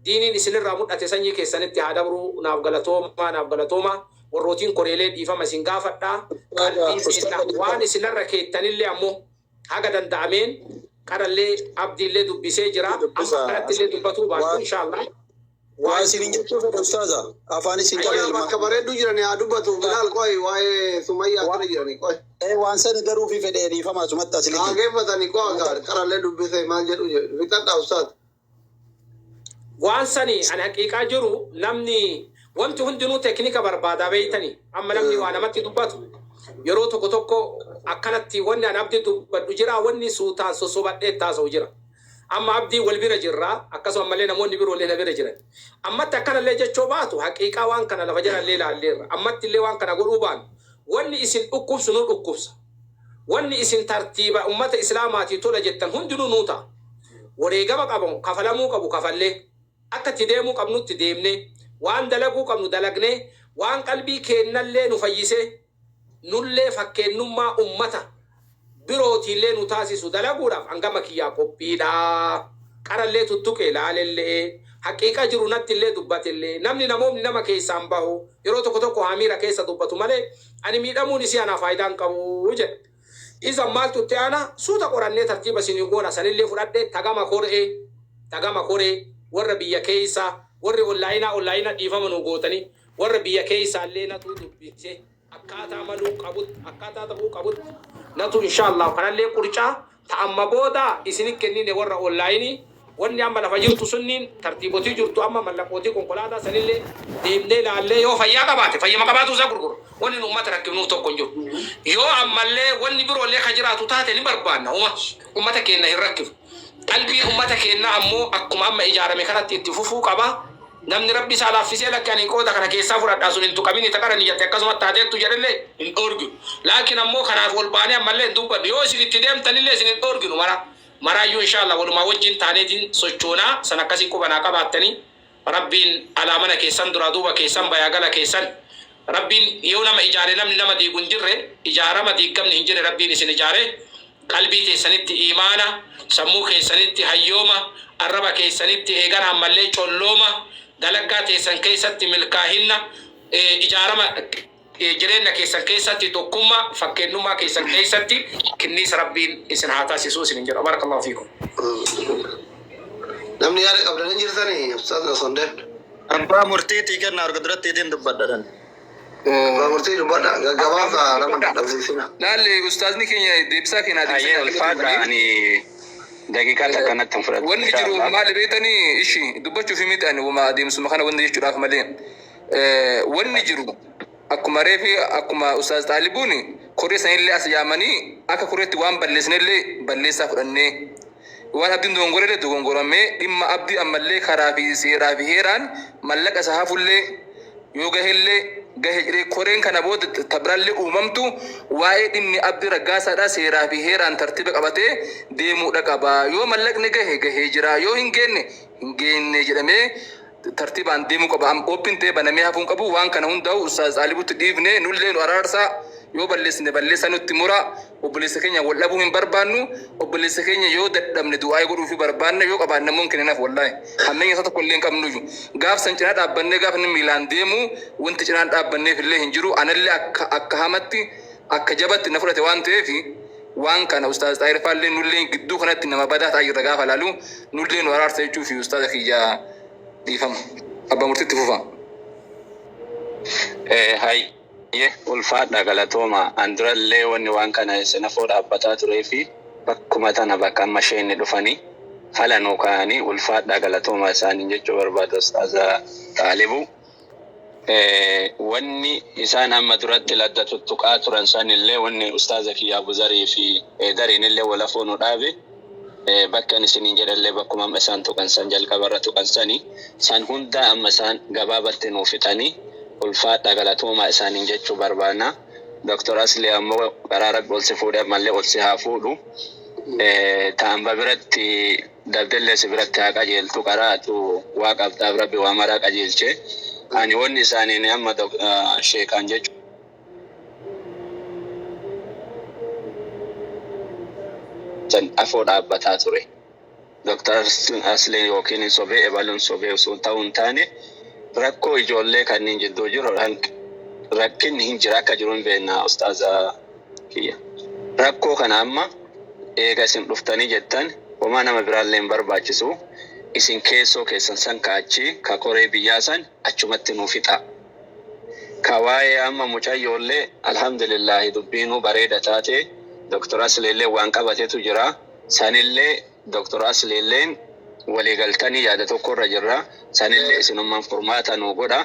diiniin isinirraa mudhate sanyii keessanitti haa dabruu naaf galatoomaa naaf galatoomaa warrootiin koreelee dhiifama isin gaafadha qalbiin teenna waan isinarra keettanillee ammoo Haga danda'ameen qarallee Abdiillee dubbisee jira. Amma Dubbisa akkanattillee dubbatuu baadhu waan inshallah. waa Waan isin hin jechuu fedhe ustaaza afaan isin qabe Qoy ilma bakka bareedduu jirani haa dubbatu Bilaal qoy waa'ee Sumayyaa Wa- akkana jirani qoy. waan san garuu fi fedhe dhiifama asumatti Haa asliti geeffatani qoy akka qarallee dubbise maal jedhu jedhu fixadhaa ustaaz. Waan sani ani haqiiqaa jiru namni wanti hundinuu teknika barbaadaa beeytani amma namni waa namatti dubbatu yeroo tokko tokko akkanatti wanni ani abdi dubbadhu jira wanni suutaan sossobadhee itti haasa'u jira amma abdii wal bira jirra akkasuma ammallee namoonni biroollee na bira jiran ammatti akkanallee jechoo baatu haqiiqaa waan kana lafa jalallee ilaalleerra ammatti illee waan kana godhuu baannu wanni isin dhukkubsu nu dhukkubsa Wanni isin tartiiba ummata Islaamaatii tola jettan hundinuu nuu ta'a. Wareegama qabu kafalamuu qabu kafallee, akka itti deemuu qabnutti deemnee, waan dalaguu qabnu dalagnee, waan qalbii keennallee nu fayyisee, nullee fakkeennummaa ummata birootiillee nu taasisu dalaguudhaaf an gama kiyyaa qophiidha. Qarallee tuttuqe laalellee haqiiqa jiru nattillee dubbatellee namni namoomni nama keessaan bahu yeroo tokko tokko hamiira keessa dubbatu malee ani miidhamuun isii anaa faayidaa hin qabu jedhe. Iza maaltu itti aana suuta qorannee tartiiba isinii goona sanillee fudhadhe tagama koree tagama koree warra biyya keessa warri onlaayinaa onlaayina dhiifama nu gootanii warra biyya keessaallee natuu dubbise akkaataa maluu qabutti akkaataa ta'uu qabutti natu inshallah kanallee qurcaa ta amma booda isinit kennine warra onlaayinii wanni amma lafa jirtu sunniin tartiibotii jirtu amma mallaqootii konkolaataa sanillee deemnee laallee yoo fayyaa qabaate fayyama qabaatu isaa gurgura wanni nu ummata rakkifnuuf tokko hin jiru yoo ammallee wanni biroollee ka jiraatu taate ni barbaanna uma ummata keenna hin rakkifnu qalbii ummata keenna ammoo akkuma amma ijaarame kanatti itti fufuu qaba. Namni Rabbi isaa laaffisee lakki ani qooda kana keessaa fudhadhaa sun hin tuqamini ta qara niyyatte akkasuma taateettu jedhellee hin dhoorginu. Laakiin ammoo kanaaf ol baanee ammallee hin dubbannu. Yoo isin itti deemtanillee isin hin dhoorginu mara. Maraayyuu inshallah walumaa wajjin taaneetiin sochoonaa san akkasii quba naa qabaattanii Rabbiin alaa mana keessan duraa duuba keessan bayaa gala keessan Rabbiin yoo nama ijaare namni nama diigu hin jirre ijaarama diiggamni hin jirre Rabbiin isin ijaare qalbii teessanitti iimaana sammuu keessanitti hayyooma arraba keessanitti eegana ammallee collooma dalaggaa teessan keessatti milkaahinna ijaarama jireenya keessan keessatti tokkummaa fakkeennummaa keessan keessatti kinniisa Rabbiin isin haa taasisuu isin hin jedhu. Barakallahu fiikum. Namni yaada qabdan hin jirtanii Ustaaz osoo hin deemne. Abbaa murtiitii kenna arga duratti ittiin dubbadha. Abbaa murtii dubbadha. Gaggabaabsaa nama dhabsiisina. Laalle ustaazni keenya deebisaa keenyaa Hayyee ulfaadha ani daqiiqaa takka natti hin fudhatu. Wanni jiru maali beektanii ishi dubbachuuf miti ani wama adeemsuma kana wanni jechuudhaaf malee wanni jiru akkuma reefi akkuma ustaaz Xaalibuun koree sanillee as yaamanii akka koreetti waan balleessinellee balleessaa fudhannee waan abdiin dogongorellee dogongoramee dhimma abdii ammallee karaa fi seeraa fi heeraan mallaqa isa hafullee yoo gahellee gahe jedhee koreen kana booda tabiraallee uumamtu waa'ee dhimmi abdii raggaasaadha seeraa fi heeraan tartiiba qabatee deemuudha qaba. Yoo mallaqni gahe gahee jira yoo hin geenne hin geenne jedhamee tartiibaan deemuu qaba. Ooppiin ta'ee banamee hafuun qabu waan kana hundaa'u ustaaz Xaalibutti dhiifne nullee nu araarsaa yoo balleessine balleessaa nutti mura obboleessa keenya wal dhabuu hin barbaannu obboleessa keenya yoo dadhabne du'aa godhuufii barbaanne yoo qabaanne immoo hin kenninaaf wallaahi hammeenya isaa tokko illee hin qabnuyyuu gaaf san cinaa dhaabbannee gaaf inni miilaan deemu wanti cinaan dhaabbanneef illee hin jiru anallee akka akka hamatti akka jabatti na fudhate waan ta'eef waan kana ustaaz Xaahir faallee nullee gidduu kanatti nama badaa ta'aa jirra gaafa laalu nullee nu araarsa jechuu fi ustaaza kiyya dhiifama abbaa murtiitti fufa. Hayyee ulfaadha galatooma. An durallee wanni waan kana isin afoo dhaabbataa turee fi bakkuma tana bakka amma isheen dhufanii fala nuu kaa'anii ulfaadha galatooma isaaniin jechuu barbaada ustaaza Xaalibu. Wanni isaan amma duratti ladda tuttuqaa turan sanillee wanni ustaaza kiyya Abuzarii fi Dariin illee walafoo nu dhaabe bakka ani isiniin jedhallee bakkuma amma isaan tuqan san jalqabarra tuqan sani san hundaa amma isaan gabaabatti nuu fixanii ulfaadha galatoomaa isaaniin jechuu barbaanna. Dr. Asli ammoo karaa Rabbi ol si fuudhe ammallee ol si haa fuudhu. Ta'amba biratti dabdellee si biratti haa qajeeltu qaraatu waa qabxaaf Rabbi waa maraa qajeelche. Ani wanni isaaniin amma sheekaan jechuu san afoo dhaabbataa ture. Dr. Asliin yookiin sobee ebaluun sobee osoo ta'uu hin taane rakkoo ijoollee kanneen jidduu jiru rakkinni hin jira akka jiru hin beekna ustaaza kiyya. Rakkoo kana amma eega isin dhuftanii jettan homaa nama biraallee hin barbaachisu. Isin keessoo keessan san kaachi ka koree biyyaa san achumatti nuu fixa. Ka waa'ee amma mucayyoollee alhamdulillahi dubbiinuu bareeda taate Dr. Asliillee waan qabatetu jira. Sanillee Dr. Asliilleen waliigaltanii yaada tokkorra jirra. Sanillee isinummaan furmaata nuu godha.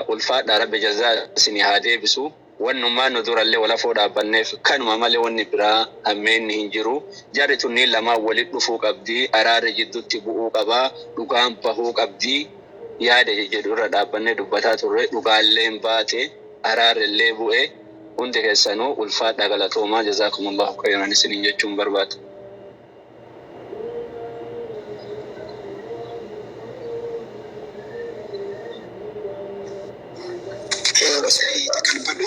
Ulfaadha Rabbi jazaa isinii haa deebisu. Wannummaan nu durallee walafoo dhaabbanneef kanuma malee wanni biraa hammeenni hin jiru. Jarri tunniin lamaan walit dhufuu qabdi. Araarri jidduutti bu'uu qaba. Dhugaan bahuu qabdi. Yaada jedhu irra dhaabbannee dubbataa turre. Dhugaalleen baate. Araarrillee bu'e. Hundi keessanuu ulfaadha galatoomaa jazaakumullahu khayran isiniin jechuun barbaada. Dubbadhu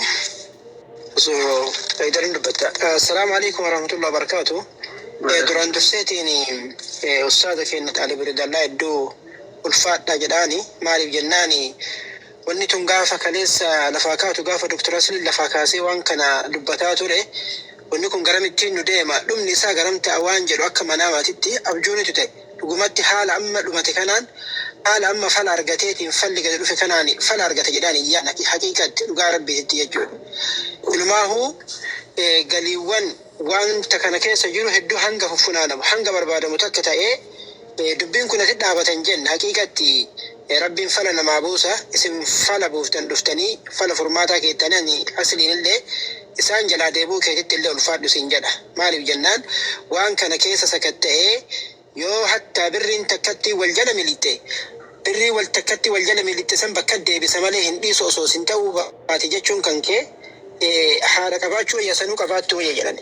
osoo Haydariin dubbatta. Assalaamu alaikum warahmatullahi wabarakatuh. Duraan durseetiin ustaaza keenya Xaalib Ridallaa iddoo ulfaadha jedhaani. Maaliif jennaani, wanni tun gaafa kaleessa lafaa kaatu, gaafa Dr. Asliin lafaa kaasee waan kana dubbataa ture, wanni kun garamittiin nu deema, dhumni isaa garam ta'a waan jedhu akka manaamaatitti abjuunitu ta'e. Dhugumatti haala amma dhumate kanaan, haala amma fala argateetiin falli gadi dhufe kanaan fala argate jedhaan iyyaan haqiiqatti dhugaa Rabbiititti jechuudha. Inumaahuu galiiwwan wanta kana keessa jiru hedduu hanga funaanamu hanga barbaadamu takka ta'ee dubbiin kun asitti dhaabatan jenne. Haqiiqatti Rabbiin fala namaa buusa. Isin fala buuftan, dhuftanii fala furmaataa keettanii, ani asliin illee isaan jalaa deebuu keetitti illee ulfaadhu siin jedha. Maaliif jennaan, waan kana keessa sakatta'ee yoo hattaa birriin takkatti wal jala militte, birrii wal takkatti wal jala militte san bakka deebisa malee hin dhiisu osoo sin ta'uu baate jechuun kan kee haadha qabaachuu wayya, sanuu qabaattuu wayya jedhan.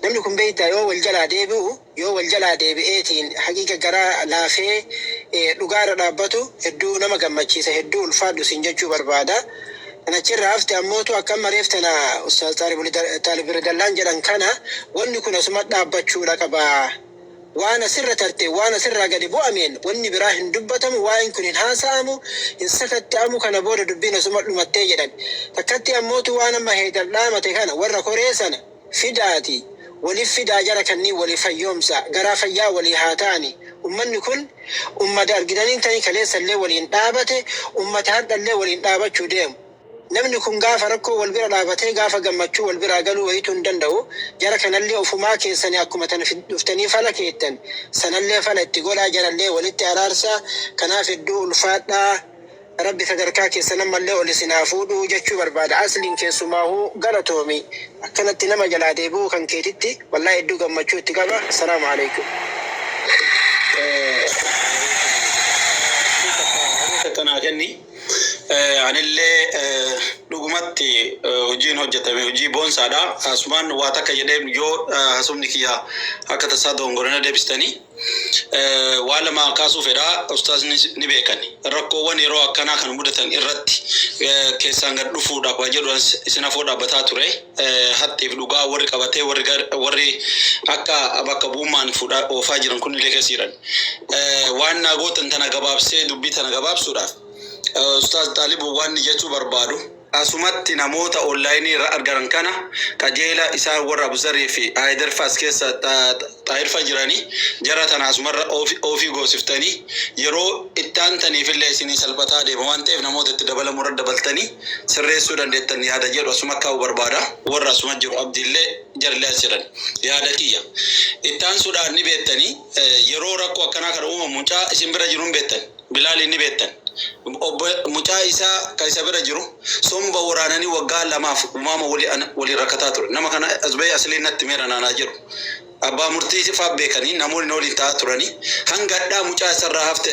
Namni kun beektaa, yoo wal jalaa deebi'u, yoo wal jalaa deebi'eetiin haqiiqa garaa laafee dhugaarra dhaabbatu hedduu nama gammachiisa. Hedduu ulfaadhu siin jechuu barbaada. Kanachirraa hafte ammootu akka amma reef tana Ustaaz Xaalib Ridallaan jedhan kana, wanni kun asuma dhaabbachuudha qaba. Waan asirra tarte, waan asirraa gadi bu'ameen wanni biraa hin dubbatamu, waa'een kun hin haasa'amu, hin sakatta'amu, kana booda dubbiin asuma dhumattee jedhan. Takkatti ammootu waan amma Heydar dhaamate kana, warra koree sana fidaati waliif fidaa, jara kanniin waliif fayyoomsa, garaa fayyaa walii haa ta'ani. Ummanni kun ummata argitanii ta'ii kaleessallee waliin dhaabate, ummata hardhallee waliin dhaabachuu deemu. Namni kun gaafa rakkoo wal bira dhaabatee, gaafa gammachuu wal biraa galuu wayituu hin danda'u. Jara kanallee ofumaa keessanii akkuma tana dhuftanii fala keettan sanallee fala itti godhaa, jarallee walitti araarsaa. Kanaaf hedduu ulfaadhaa. Rabbi sadarkaa keessan ammallee ol isin haa fuudhuu jechuu barbaada. Asliin keessumaahuu galatoomi. Akkanatti nama jalaa deebi'uu kan keetitti wallaahi hedduu gammachuu itti qaba. Salaamu alaikum. Takka kenni. Anillee dhugumatti hojiin hojjetame hojii boonsaadha. Asumaan waa takka jedhee yoo hasumni kiyya akka tasaa dogongorina deebistanii. Waa lama kaasuu fedha. Ustaazni ni beekan. Rakkoowwan yeroo akkanaa kan mudatan irratti keessaan gad dhufuudhaaf waa jedhu isin afoo dhaabbataa ture. Hattiif dhugaa warri qabatee warri akka bakka bu'ummaan fuudhaa oofaa jiran kunillee keessa jiran. Waan naa gootan tana gabaabsee, dubbii tana gabaabsuudhaaf, Ustaaz Xaalibu waan jechuu barbaadu, asumatti namoota onlaayinii irra argaman kana qajeela isaan warra Abuzarii fi Haayidar faas keessa xaayirfa jiranii, jara tana asumarra oofii goosiftanii yeroo itti aantaniifillee isinii salphataa deema waan ta'eef, namoota itti dabalamu irra dabaltanii sirreessuu dandeettan yaada jedhu asuma kaa'uu barbaada. Warra asuma jiru, Abdiillee jarillee as jiran, yaada kiyya. Itti aansuudhaan ni beektanii, yeroo rakkoo akkanaa kana uumamu mucaa isin bira jiru hin beektan. Bilaaliin ni beektan. Obbo mucaa isaa kan isa bira jiru somba waraananii waggaa 2f uumama waliin rakkataa ture. Nama kana as bahee asliin natti meera naanaa jiru. Abbaa murtii faa beekanii namoonni waliin ta'aa turanii hanga hadhaa mucaa isarraa hafte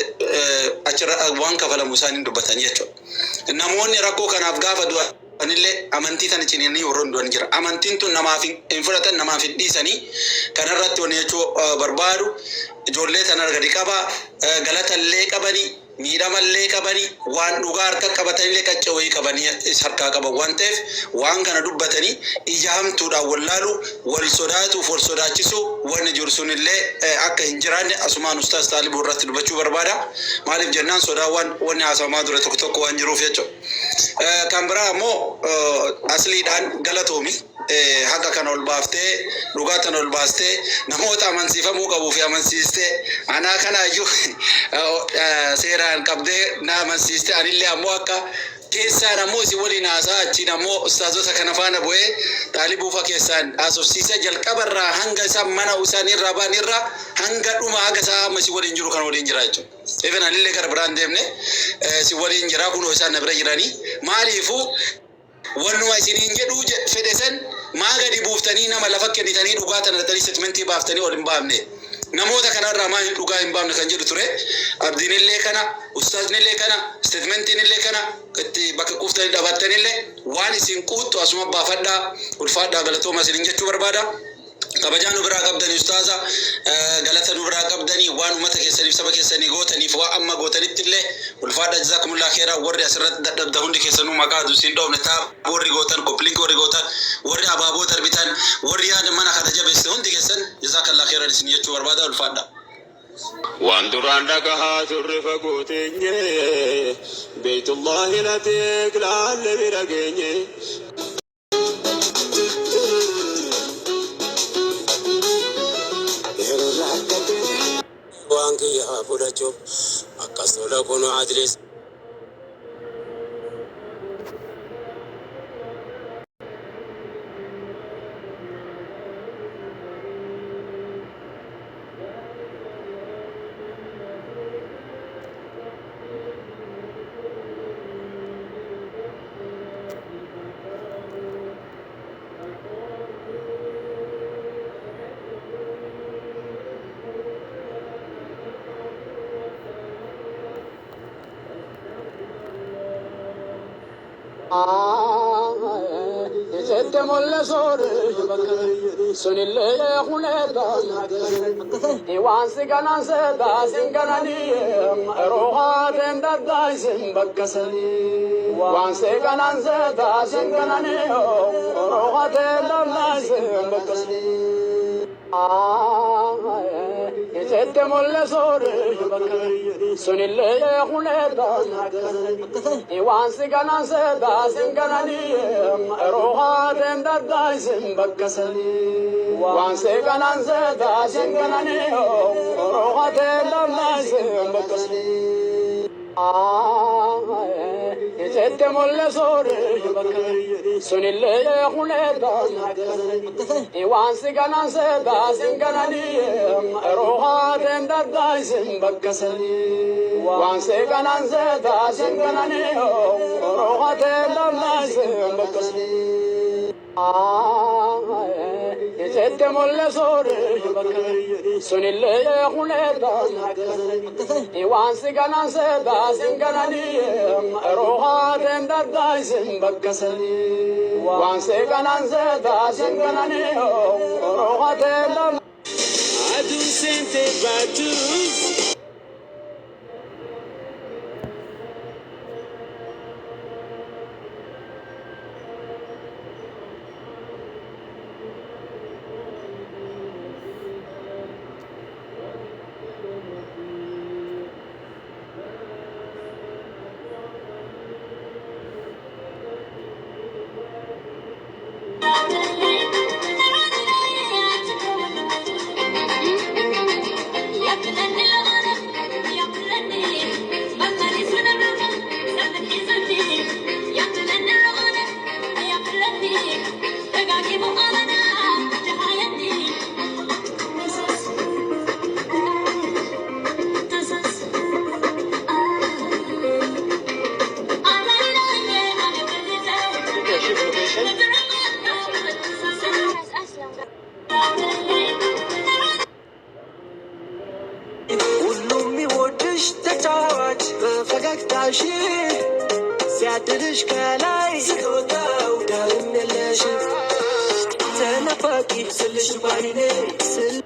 achirra waan kafalamu isaan hin dubbatan jechuudha. Namoonni rakkoo kanaaf gaafa du'anillee amantii tana ciniinanii warroonni du'an jira. Amantiin tun namaaf hin fudhatan, namaaf hin dhiisanii. Kanarratti wanni jechuu barbaadu, ijoollee tana gadi qabaa, galatallee qabanii, miidhamallee qabanii, waan dhugaa harka qabatanillee qaccee wayii qabanii harkaa qaban waan ta'eef, waan kana dubbatanii ija hamtuudhaan wallaalu, wal sodaatuuf wal sodaachisuu wanni jiru sunillee akka hin jiraanne asumaan Ustaaz Xaalibuu irratti dubbachuu barbaada. Maaliif jennaan, sodaawwan wanni haasawamaa ture tokko tokko waan jiruuf jechuudha. Kan biraa ammoo asliidhaan galatoomi. Haqa kana ol baaftee, dhugaa tana ol baastee, namoota amansiifamuu qabuu fi amansiistee, anaa kana iyyuu seeraan qabdee na amansiistee, anillee ammoo akka keessaan ammoo isin waliin haasaa, achiin ammoo ustaazota kana faana bu'ee Xaalibuufa keessaan haasofsiisee, jalqabarraa hanga isaan mana isaanii irraa ba'an irraa hanga dhuma haga isaa amma isin waliin jiru kana waliin jira jechuudha. Even anillee gara biraan deemne isin waliin jira, kunoo isaan na bira jiranii. Maaliifuu wannuma isiniin jedhuu fedhe san maa gadi buuftanii nama lafa kennitanii, dhugaa tana dhaxanii statementii baaftanii ol hin baafne? Namoota kanarraa maa hin dhugaa hin baafne kan jedhu ture. Abdiinillee kana, ustaaznillee kana, statementiinillee kana itti bakka quuftanii dhabattanillee waan isin quuttu asuma baafadhaa. Ulfaadhaa, galatooma isiniin jechuu barbaada. Kabajaa nu biraa qabdani ustaaza, galata nu biraa qabdani. qabdanii waan uummata keessaniif saba keessanii gootaniif waan amma gootanitti illee ulfaadha. Jazaakumullah khairaa. Warri asirratti dadhabda hundi keessanuu maqaa dusiin dhoofne taa, warri gootan copy link, warri gootan, warri abaaboo darbitan, warri yaada mana kana jabeesse hundi keessan jazaakallah khairan isin jechuu barbaada. Ulfaadha. Waan duraan dhagahaa turre fagoo teenye, Beeytullaahi Latiiq laalle bira geenye. Waan kiyya fudhachuuf akkas tola kun adlis. Jette mul'isuun sunillee huneedhaan waan si ganan seetaa sin gananii ruuhaateen daddaa'isin bakkasanii waan si ganan seetaa sin gananii ruuhaateen daddaa'isin bakkasanii. Jette mul'isuun sunillee huneedhaan waan si ganan seetaa sin gananii ruuhaateen daddaa'isin bakkasanii waan si ganan seetaa sin gananii ruuhaateen daddaa'isin bakkasanii. Jette mul'isuun sunillee huneedhaan waan si ganan seetaa sin gananii ruuhaateen daddaa'isin bakkasanii waan si ganan seetaa sin gananii ruuhaateen daddaa'isin bakkasanii. Jette mul'isuun sunillee huneedhaan waan si ganan seetaa sin gananii ruuhaateen daddaa'isin bakkasanii waan si ganan seetaa sin gananii ruuhaateen daddaa'isin. Aduun seentee baatus. ሁሉም ይወድሽ ተጫዋች በፈገግታሽ፣ ሲያድልሽ ከላይ ስጦታው ዳርም የለሽ፣ ተናፋቂ ስልሽ ባይኔ ስል